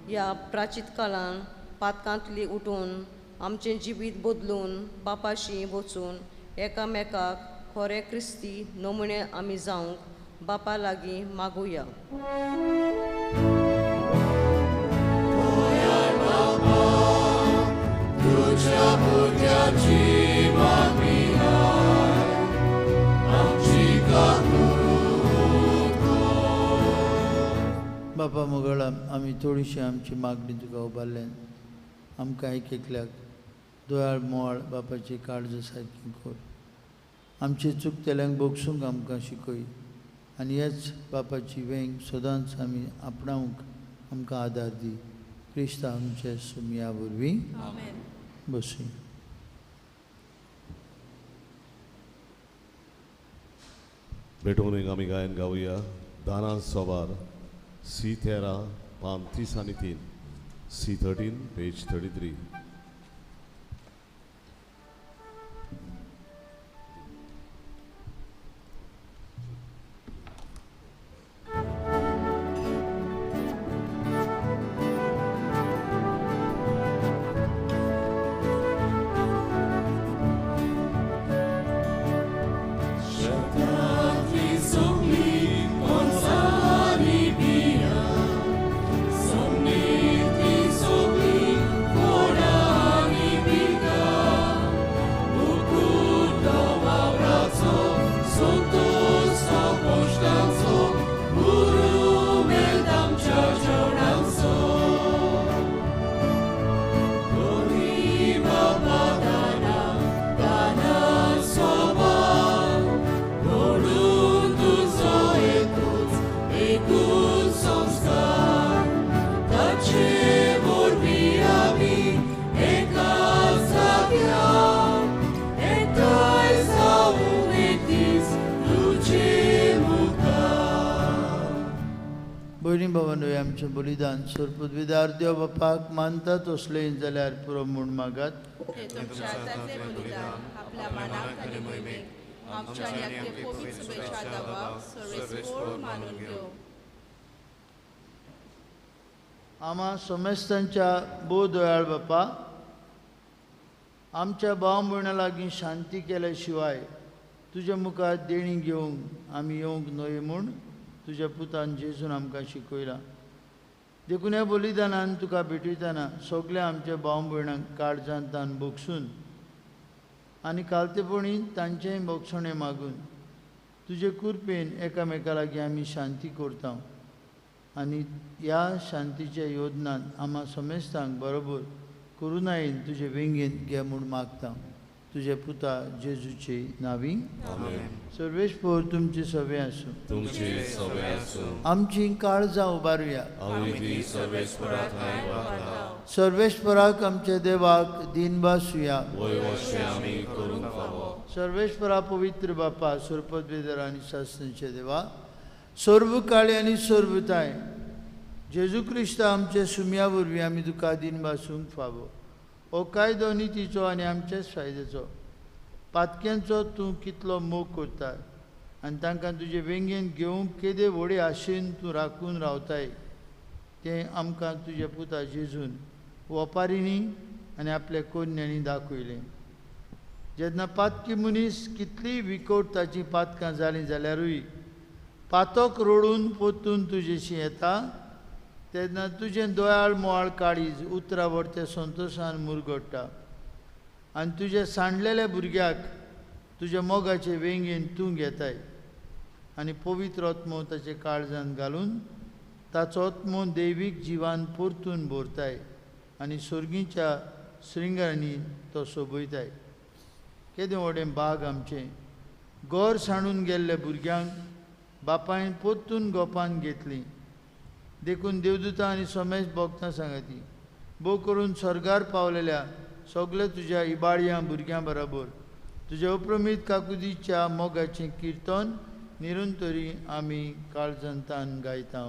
ह्या प्राचीत काळान पातकांतली उठून आमचें जिवीत बदलून बापाशी वचून एकामेकाक खरे क्रिस्ती नमुने आमी जावंक बापा लागीं मागुया. बापा मोगळा, आमी थोडीशी आमची मागणी तुका उबारल्यान आमकां एक एकल्याक दयाळ मोवाळ बापाची काळजा सारकी कर. आमचे चुकतेल्यांक भोगसूंक आमकां शिकय आनी ह्याच बापाची वेंग सदांच आमी आपणावंक आमकां आदार दी. क्रिस्त आमच्या सुमया वरवीं. बसूं. भेटवणीक आमी गायन गावया. दाना सोबार सी 13 पान 30 आनी 3, सी 13 पेज 33. भयणी भावांनो, आमचें बलिदान सरपदविदार देव बापाक मानता तसलें जाल्यार पुरो म्हूण मागात. आमा समेस्तांच्या भोव दयाळ बापा, आमच्या भाव भयणां लागीं शांती केल्या शिवाय तुज्या मुखार देणी घेवंक आमी येवंक न्हय म्हूण तुज्या पुतान जेजून आमकां शिकयलां. देखून ह्या बलिदानान तुका भेटयतना सगल्या आमच्या भाव भयणांक काळजान तान भोगसून आनी कालतेपणी तांचेंय भोगसणें मागून तुजे कृपेन एकामेका लागीं आमी शांती करता आनी ह्या शांतीच्या योजनान आमा समेस्तांक बरोबर करुणायेन तुजे वेंगेंत घे म्हूण मागता. तुजे पुता जेजूचे नांवी. सर्वेस्पर तुमचे सवे आसूं. आमची काळजां उबारुया. सर्वेस्पराक आमच्या देवाक दीन भासुया. सर्वेस्परा पवित्र बापा, सरपदवेदर आनी शासनाचे देवा, सर्व काळी आनी सर्वताय जेजू क्रिस्त आमच्या सुम्या वरवीं आमी तुका दीन भासूंक फावो. हो कायदो नितीचो आनी आमच्याच फायद्याचो. पातक्यांचो तूं कितलो मोग करता आनी तांकां तुजे वेंगेन घेवंक केदे व्हडे आशेन तूं राखून रावताय तें आमकां तुज्या पुता जेजून वपारींनी आनी आपल्या कोन्यांनी दाखयलें. जेन्ना पातकी मनीस कितलीय विकोट ताचीं पातकां जालीं जाल्यारूय पातक रोडून पोतून तुजेशी येता तेन्ना तुजें दोयाळ मोवाळ काळीज उतरां व्हरते संतोशान मुरगडटा आनी तुज्या सांडलेल्या भुरग्याक तुज्या मोगाचे वेंगेन तूं घेताय आनी पवित्र आत्मो ताचे काळजान घालून ताचो आत्मो दैवीक जिवान परतून भरताय आनी सर्गीच्या श्रृंगारांनी तो सोबयताय. केदें व्हडलें बाग आमचें. घर सांडून गेल्ल्या भुरग्यांक बापायन परतून गोपान घेतलीं. देखून देवदूतां आनी समेज भोगतां सांगाती भोव करून स्वर्गार पावलेल्या सगल्या तुज्या इबाळयां भुरग्यां बराबर तुज्या अप्रमीत काकुदीच्या मोगाचें किर्तन निरंतरी आमी काळजंतान गायता.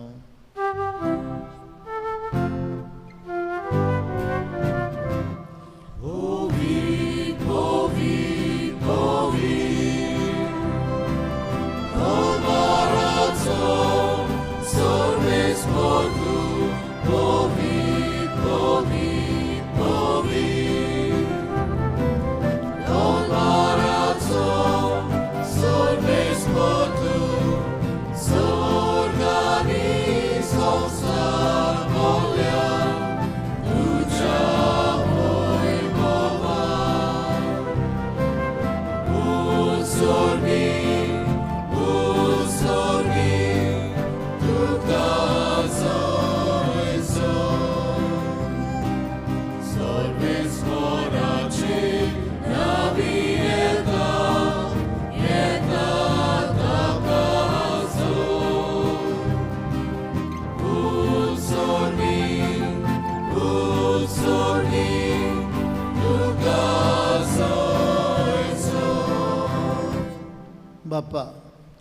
बापा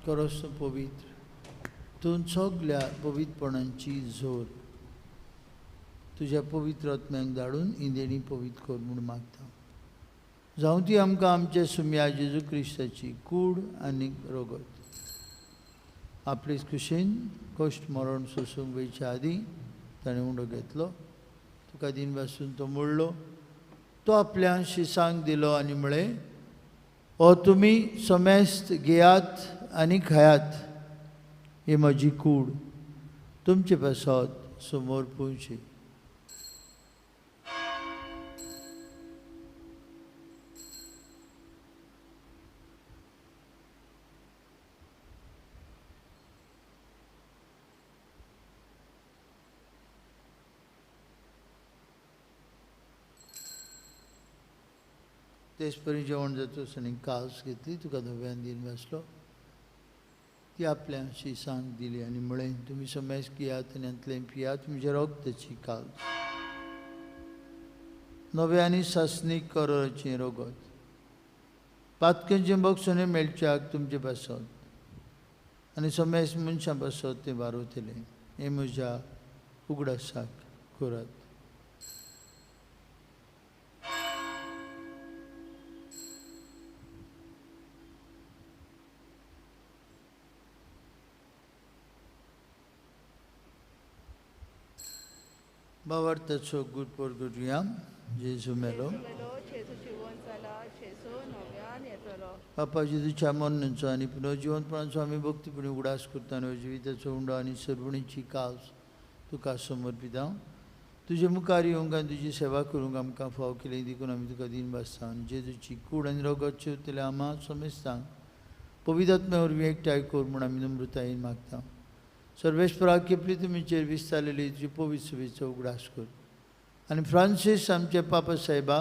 खरोच पवित्र तूं सगल्या पवित्रपणांची जोर तुज्या पवित्र आत्म्यांक धाडून इंदेणी पवित्र कर म्हूण मागता. जावं ती आमकां आमच्या सुम्या जेजू क्रिस्ताची कूड आनी रगत. आपले खुशेन कश्ट मरण सोसूंक वयच्या आदीं ताणें उंडो घेतलो, तुका दिन पासून तो मोडलो, तो आपल्या शिसांक दिलो आनी म्हळें, हो तुमी समेस्त घेयात आनी खायात, ही म्हजी कूड तुमचे पासत समोर पुंची. तेच परी जेवण जातच आनी कास घेतली, तुका धव्यान दिन बसलो, ती आपल्या शिसांक दिली आनी म्हळें, तुमी समेज घेयात आनी हांतलें पियात, म्हज्या रगताची काल नव्या आनी सासणीक कराचें रगत, पातकेंचें बक्षणें मेळच्याक तुमचे पासत आनी समेज मनशां पासत तें वारवतलें, हें म्हज्या उगडासाक करात. भावार्थाचो गुड पर गुरुयाम. जेजू मेलो, बापा जेजूच्या मरणाचो आनी पुनर्जिवंतपणाचो आमी भक्तीपणी उगडास करता आनी जिविताचो उंडो आनी सरवणीची काज तुका समर्पिता. तुजे मुखार येवंक आनी तुजी सेवा करूंक आमकां फाव केली देखून आमी तुका दीन भासता आनी जेजूची कूड आनी रगत चिवतले आमा समेस्तांक पवित्र वरवीं एकठांय कर म्हूण आमी नम्रतायेन मागता. सर्वेस्परा केपली तुमीचेर विस्तारलेली तुजी पवित्र सभेचो उगडास कर आनी फ्रांसीस आमचे पापा साहेबा,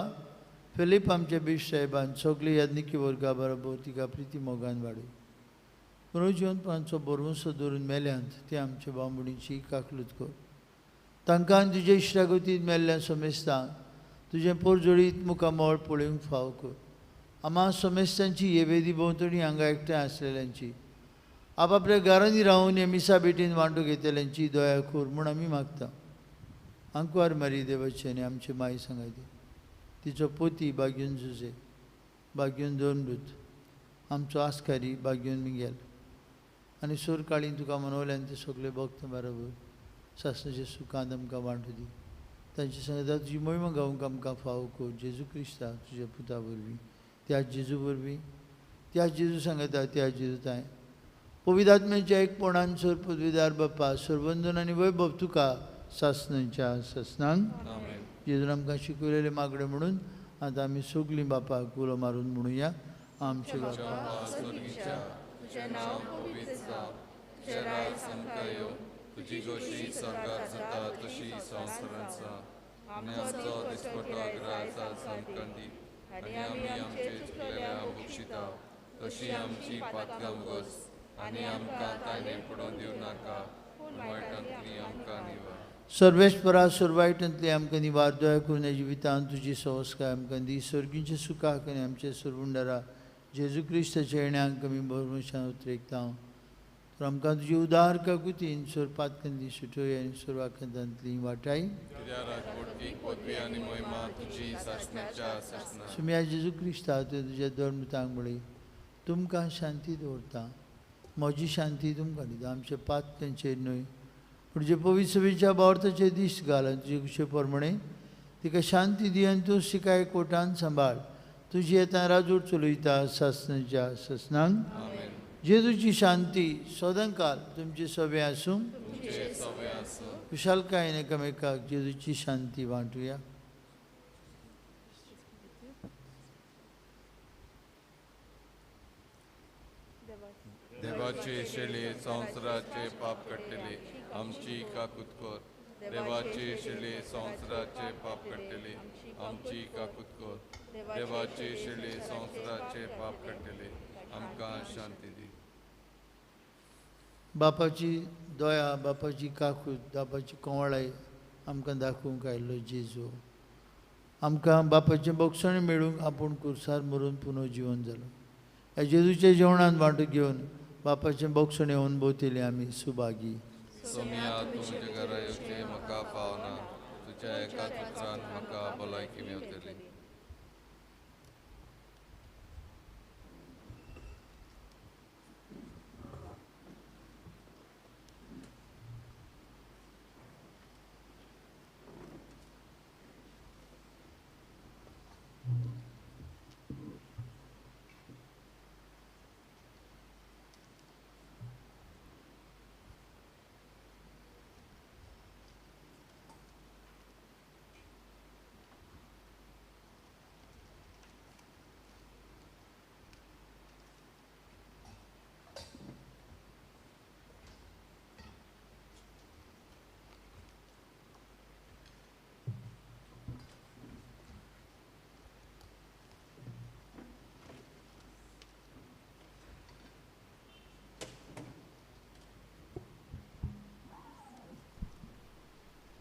फिलीप आमचे बीश साहेबान सगळे याज्ञिकी वर्गा बरोबर तिका प्रिती मोगान वाडय. पुनर्जिवंतपणाचो भरवंसो दवरून मेल्यांत ते आमचे बांबुणीची काकलूत कर. तांकां आनी तुजे इश्टागतींत मेल्ल्या समेस्तांक तुजें पोरजोळीत मुखामळ पळोवंक फाव कर. आमा समेस्तांची हे वेदी भोंवतणी हांगा एकठांय आसलेल्यांची आपापल्या घरांनी रावन हे मिसा भेटीन वांटो घेतल्यांची दया कर म्हूण आमी मागता. आंकवार मारी देवाची आनी आमची माई सांगायती तिचो पोती बागयून जुजे, बागयून दोनभूत, आमचो आस्कारी बागयून मिगेल आनी सोरकाळीन तुका मनवल्यान ते सगळे भक्त बरोबर सासणाच्या सुखांत आमकां वांटू दी. तांचे सांगता तुजी मोहिमा गावंक आमकां फाव कर जेजू क्रिस्ता तुज्या पुता वरवीं, त्या जेजू वरवीं, त्या जेजू सांगता त्या जेजू ताय पवित्र आत्म्याच्या एकपणान सर पदवीदार बापा सरबंधन आनी वैभव तुका सासणाच्या सासणांक. जेजून आमकां शिकयलेले मागणें म्हणून आतां आमी सगळीं बापाक उलो मारून म्हणुया. आमचे बापा तुजें नांव पवित्र जावं, तुजें राज आमकां येवं, तुजी गोशी स्वर्गात जाता तशी संवसारांत जावं. आनी आमचो दिसपटो ग्रास आज आमकां दी आनी आमी आमचे चुकलेल्या बक्षिता तशी आमची पातकां उगस आनी आमकां ताणे पडोवन दिवं नाका पूण वायटांतली आमकां निवार. सर्वेस्परा सर्वायटांतली आमकां निवार. दया करून ह्या जिवितांत तुजी संस्कार आमकां दी. सर्गींचे सुखाक आनी आमचे सरवुंडारा जेजू क्रिस्ताच्या येण्याक आमी भरवंशान उतरेकता. तर आमकां तुजी उदार काकुतीन सोरपातकांतली सुटोय आनी सोरवाकांतांतली वाटाय. सुम्या जेजू क्रिस्ता तुज्या धर्मतांक म्हळी तुमकां शांती दवरता, म्हजी शांती तुमकां दिता. आमचे पातकांचेर न्हय पूण जे पवित्र सभेच्या बावर्थाचे दीस घाल आनी तुजे कुशे प्रमाणे तिका शांती दी आनी तूं तिका कोटान सांबाळ. तुजी येता राजूर चलयता सासणाच्या सासणांक. जेजूची शांती सदांकाल तुमचे सभे आसूं. खुशालकायेन एकामेकाक जेजूची शांती वांटुया. देवाचे शेळे संवसाराचे पाप काडटले आमची काकूत कर. देवाचे शेळे संवसाराचे पाप काडटले आमची काकूत कर. देवाचे शेळे संवसाराचे पाप काडटले आमकां शांती दी. बापाची दया, बापाची काकूत, बापाची कोवळाय आमकां दाखोवंक आयिल्लो जेजू आमकां बापाचें बक्षण मेळूंक आपूण कुर्सार मरून पुनर्जिवन जालो. ह्या जेजूच्या जेवणान वांटो घेवन बापाचें बक्षण अनुभवतले आमी सुभागी. सोमिया तूं म्हज्या घरा येवचें म्हाका फावना, तुज्या एका उतरान म्हाका भलायकी मेवतली.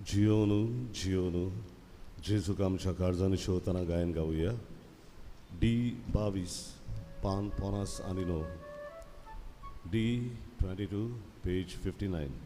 जियोनू जियोनू जेजूक आमच्या काळजांनी शिवतना गायन गावया. डी 22 पान 59, डी 22 पेज 59.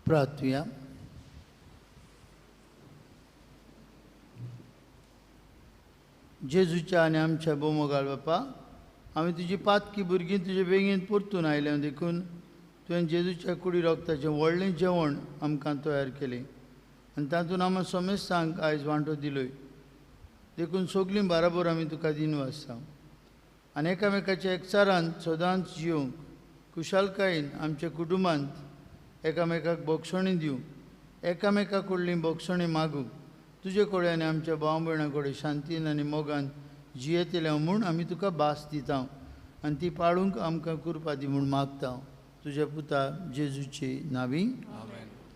प्रार्थुया. जेजूच्या आनी आमच्या बोमोगाळ बापा, आमी तुजी पातकी भुरगीं तुजे बेगीन परतून आयल्या देखून तुवें जेजूच्या कुडी रोगताचें व्हडलें जेवण आमकां तयार केलें आनी तातूंत आमकां समेस्तांक आयज वांटो दिलोय. देखून सगळीं बाराबर आमी तुका दिनवासता आनी एकामेकाच्या एकचारान सदांच जिवंक खुशालकायेन आमच्या कुटुंबांत एकामेकाक बोगसणी दिवंक, एकामेका कडली बोगसणी मागूंक तुजे कडेन आनी आमच्या भाव भयणां कडेन शांतीन आनी मोगान जियेतले म्हूण आमी तुका भास दिता आनी ती पाळूंक आमकां कृपा दी म्हूण मागता. तुज्या पुता जेजूचे नांवी.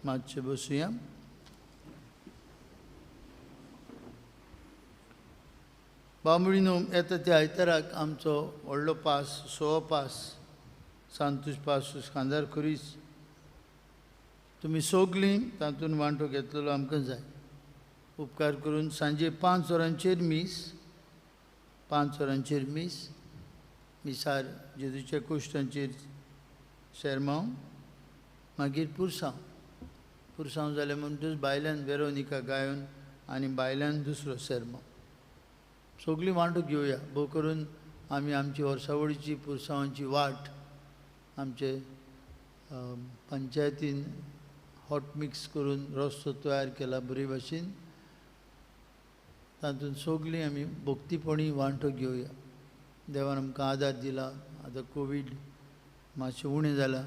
मातशें बसुया. बांबळीनो, येता त्या आयताराक आमचो व्हडलो पास, 6 पास, सांतूश पास खांदार खुरीस, तुमी सगळीं तातूंत वांटो घेतलेलो आमकां जाय. उपकार करून सांजे 5 वरांचेर मीस, 5 वरांचेर मीस, मिसार जेजूच्या कुश्टांचेर शेरमांव, मागीर पुरसांव. पुरसांव जालें म्हणटच बायल्यान वेरोनिका गायन आनी बायल्यान दुसरो शेरमांव. सगळीं वांटो घेवया. भोव करून आमी आमची वर्सावळीची पुरसांवांची वाट आमचे पंचायतीन हॉट मिक्स करून रस्तो तयार केला बरे भाशेन, तातूंत सगळीं आमी भक्तीपणी वांटो घेवया. देवान आमकां आदार दिला. आतां कोवीड मातशें उणें जालां,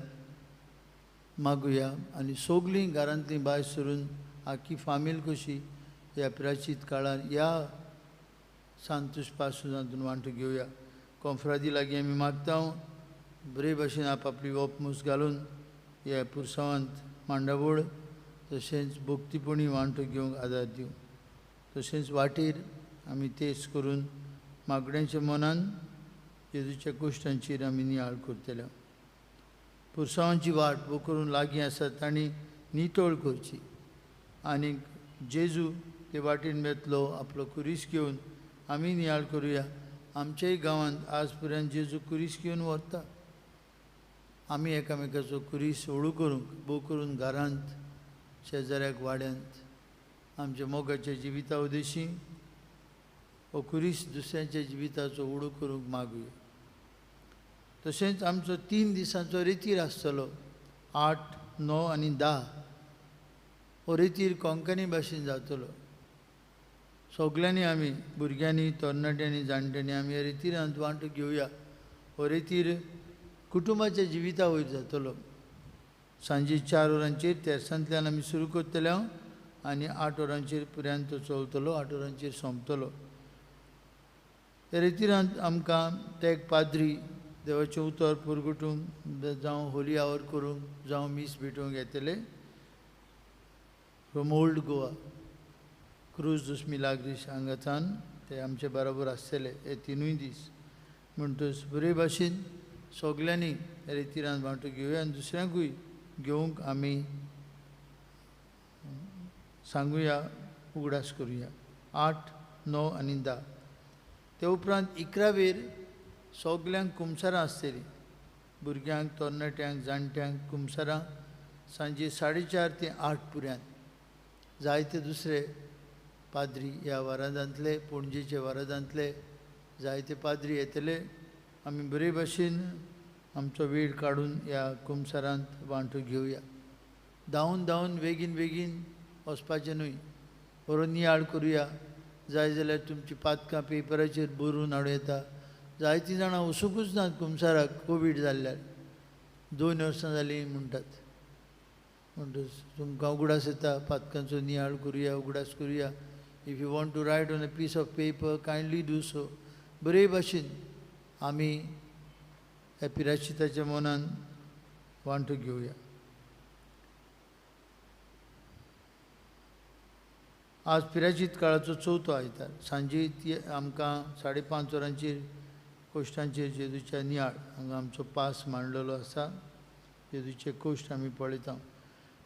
मागुया आनी सगळीं घरांतलीं भायर सरून आख्खी फामील कशी ह्या प्राचीत काळार ह्या सांतूश पासून तातूंत वांटो घेवया. कोंफ्रादी लागीं आमी मागता बरे भाशेन आपआपली वपमूस घालून ह्या पुरसांवांत मांडावळ तशेंच भक्तीपणी वांटो घेवंक आदार दिवं. तशेंच वाटेर आमी तेच करून मागण्यांच्या मनान जेजूच्या कुश्टांचेर आमी नियाळ करतले. पुरसांवांची वाट भोव करून लागीं आसा तांणी नितळ करची आनी जेजू ते वाटेन वेतलो आपलो कुरीस घेवन आमी नियाळ करुया. आमच्याय गांवांत आज पर्यंत जेजू कुरीस घेवन व्हरता. आमी एकामेकाचो कुरीस हळू करूंक, भोव करून घरांत, शेजाऱ्याक, वाड्यांत आमच्या मोगाच्या जिविता उद्देशी हो कुरीस दुसऱ्यांच्या जिविताचो उडू करूंक मागुया. तशेंच आमचो 3 दिसांचो रेतीर आसतलो, 8, 9 आनी 10. हो रेतीर कोंकणी भाशेन जातलो. सगल्यांनी आमी भुरग्यांनी, तरणाट्यांनी, जाणट्यांनी आमी ह्या रेतिरांत वांटो घेवया. हो रेतीर कुटुंबाच्या जिविता वयर जातलो. सांजे 4 वरांचेर तेर्सांतल्यान आमी सुरू करतले आनी 8 वरांचेर पर्यंत तो चलतलो, 8 वरांचेर सोंपतलो. ह्या रेतिरांत आमकां ते पाद्री देवाचें उतर पुरगुटूंक, जावं होली our करूंक, जावं मीस भेटोवंक येतले फ्रॉम ओल्ड गोवा. क्रूज दुस मिलाग्रीस हांगासान ते आमचे बरोबर आसतले हे 3 दीस. म्हणटच बरे भाशेन सगल्यांनी ह्या रेतिरांत वांटो घेवया आनी दुसऱ्यांकूय घेवंक आमी सांगुया, उगडास करुया. 8, 9 आनी 10. ते उपरांत 11वेर सगल्यांक कुमसारां आसतलीं. भुरग्यांक, तरणाट्यांक, जाणट्यांक कुमसारां सांजे 4:30 ते 8 पर्यंत. जायते दुसरे पाद्री ह्या वारादांतले, पणजेच्या वारादांतले जायते पाद्री येतले. आमी बरे भाशेन आमचो वेळ काडून ह्या कुमसारांत वांटो घेवया. धांवून धांवून बेगीन बेगीन वचपाचें न्हय, बरो नियाळ करुया. जाय जाल्यार तुमची पातकां पेपराचेर बरोवन हाडूं येता. जायतीं जाणां वचुंकूच नात कुमसाराक कोवीड जाल्ल्यान, 2 वर्सां जालीं म्हणटात. म्हणटच तुमकां उगडास येता, पातकांचो नियाळ करुया, उगडास करुया. If you want to write on a piece of paper kindly do so. बरे भाशेन आमी ह्या पिराशिताच्या मनान वांटो घेवया. आज पिराचीत काळाचो 4थो आयतार. सांजे आमकां 5:30 वरांचेर कोश्टांचेर जेजूच्या नियाळ हांगा आमचो पास मांडलेलो आसा. जेजूचे कोश्ट आमी पळयता.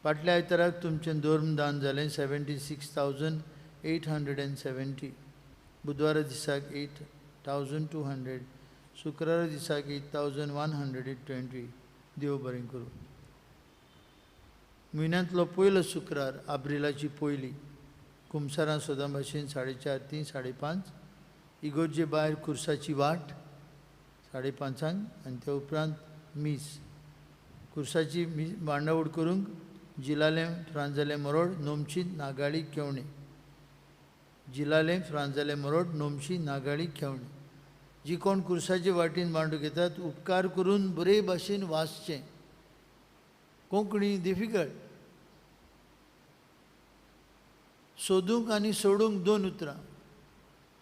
फाटल्या आयताराक तुमचें धर्मदान जालें 76,870. बुधवारा दिसाक 8,200, शुक्रारा दिसाक 8,120. देव बरें करूं. म्हयन्यांतलो पयलो शुक्रार आब्रिलाची पयली कुमसारां सदां भाशेन 4:30 ते 5:30 इगोर्जे भायर कुर्साची वाट 5:30 आनी त्या उपरांत मीस कुर्साची मांडावळ करूंक जिलालें फ्रांजालें मरोड नोमशी नागाळी केवणे जिलालें फ्रांजालें मरोड नोमशी नागाळी केवणे जी कोण कुर्साचे वाटेन मांडू घेतात उपकार करून बरे भाशेन वाचचें. कोंकणी डिफिकल्ट सोदूंक आनी सोडूंक दोन उतरां.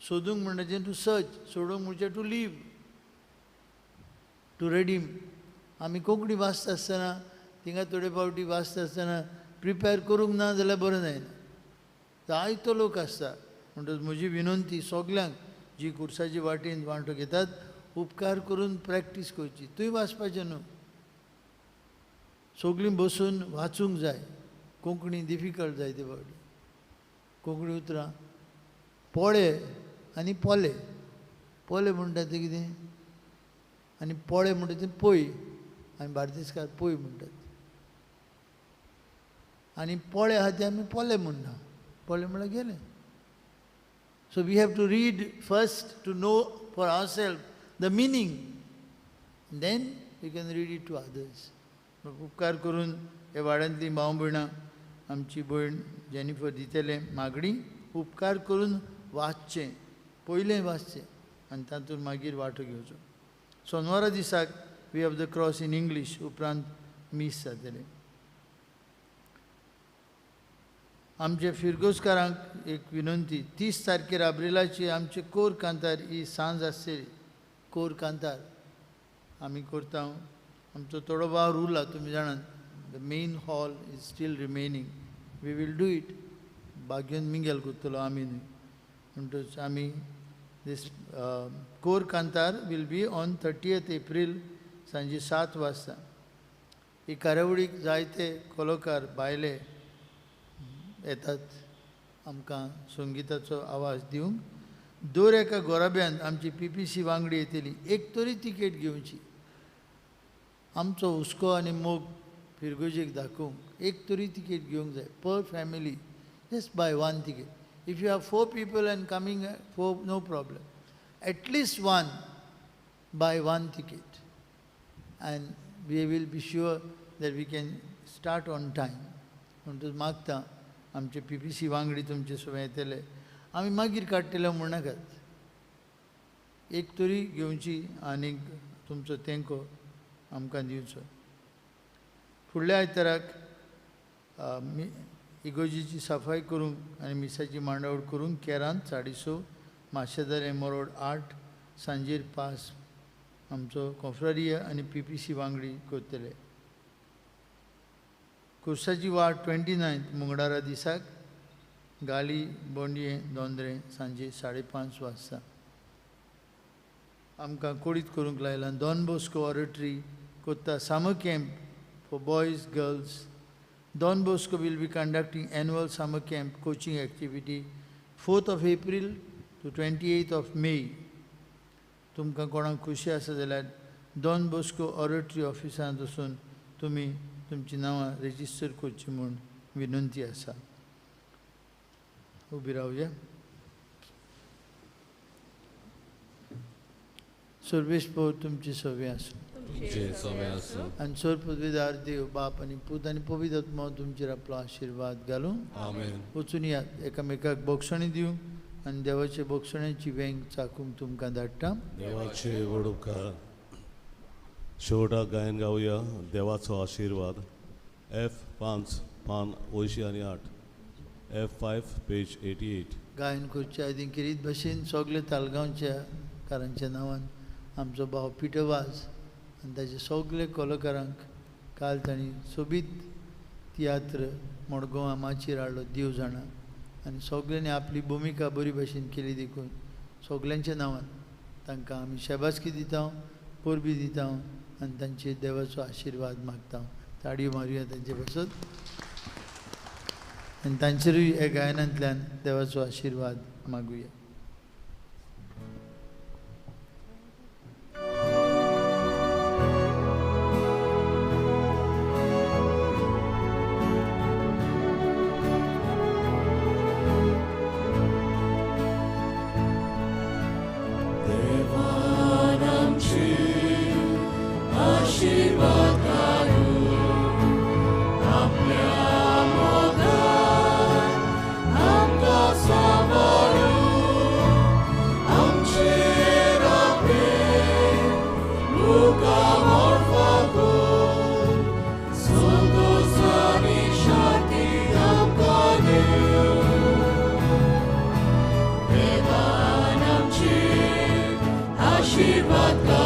सोदूंक म्हणटाचें टू सर्च, सोडूंक म्हणजे टू लीव, टू रेडीम. आमी कोंकणी वाचता आसतना थिंगा थोडे फावटी वाचता आसतना प्रिपेर करूंक ना जाल्यार बरें जायना. जायतो लोक आसता. म्हणटकच म्हजी विनंती सगल्यांक जी कुर्साची वाटेन वांटो घेतात उपकार करून प्रॅक्टीस करची. तुवें वाचपाचें न्हू, सगळीं बसून वाचूंक जाय. कोंकणी डिफिकल्ट जायते फावटी. कोंकणी उतरां पोळे आनी पोले, पोले म्हणटा तें कितें आनी पोळे म्हणटा तें पय, आमी बार्देसकार पय म्हणटात आनी पोळे आहा ते आमी पोले म्हणटा. पोले म्हळ्यार गेले. So we have to read first to know for our self the meaning, then we can read it to others. उपकार करून ह्या वाड्यांतलीं भाव भयणां आमची भयण जेनिफर दितलें मागणी उपकार करून वाचचें, पयलें वाचचें आनी तातूंत मागीर वांटो घेवचो. सोनवारा दिसाक we have the cross in English, उपरांत मीस जातलें. आमचे फिरगोजकारांक एक विनंती, 30 तारखेर आब्रिलाची आमचे कोर कांतार ही सांज आसतली. कोर कांतार आमी करता. आमचो थोडो वावर उरला, तुमी जाणात. The main hall is still remaining, we will do it. Bagyon Mingel करतलो आमी न्हय. म्हणटच आमी दीस कोर कांतार will be on 30 April सांजे 7 वाजता. ही कार्यावळीक जायते कलाकार भायले येतात आमकां संगिताचो आवाज दिवंक. दर एका गोराब्यान आमची PPC वांगडी येतली, एक तरी तिकेट घेवची. आमचो हुस्को आनी मोग फिरगोजेक दाखोवंक एक तरी तिकेट घेवंक जाय. Per family just buy one ticket. If you have 4 people and coming 4, no problem. At least one, buy one ticket and we will be sure that we can start on time. म्हणटच मागता आमचे PPC वांगडी तुमचे सोबत येतले, आमी मागीर काडटले म्हणनाकात. एक तरी घेवची आनीक तुमचो तेंको आमकां दिवचो. फुडल्या आयताराक इगोजीची सफाई करूंक आनी मिसाची मांडावळ करूंक केरांत 6:30 माशेदारे मरोड 8 सांजेर 5 आमचो कोफ्रारिया आनी PPC वांगडी करतले. कुर्साची वाट 29 मुंगडारा दिसाक गाली बोंडये दोंद्रे सांजे 5:30 वाजता. आमकां कोडीत करूंक लायला डॉन बॉस्को ऑरेटरी कोत्ता summer camp for boys girls. Don Bosco will be conducting annual summer camp coaching activity 4th of April to 28th of May. तुमकां कोणाक खुशी आसा जाल्यार डॉन बॉस्को ऑरेटरी ऑफिसांत वचून तुमी तुमची नांवां रेजिस्टर करची म्हूण विनंती आसा. उबी रावया. सर्वेस्पोर तुमची सवे आसूं. आनी सर पदवीदार देव बाप आनी पूत आनी पवित्र आत्मो तुमचेर आपलो आशिर्वाद घालूं. वचून यात, एकामेकाक बोगसणी दिवंक आनी देवाचे बोगसण्याची वेंग चाकूंक तुमकां धाडटा. देवाचे व्हड उपकार. शेवटाक गायन गावया देवाचो आशिर्वाद. F5 पान 88, F5 page 88. गायन करचे आदीं किरीत भशेन सगळे तालगांवच्या कारांच्या नांवान आमचो भाव पिटर वाज आनी ताचे सगळे कलाकारांक काल तांणी सोबीत तियात्र मडगांवां माचयेर हाडलो देव जाणा, आनी सगळ्यांनी आपली भुमिका बरी भशेन केली देखून सगल्यांच्या नांवान तांकां आमी शाबासकी दिता, परबी दिता आनी तांचेर देवाचो आशिर्वाद मागता. ताळयो मारुया तांचे पासत आनी तांचेरूय ह्या गायनांतल्यान देवाचो आशिर्वाद मागुया. आशीर्वाद.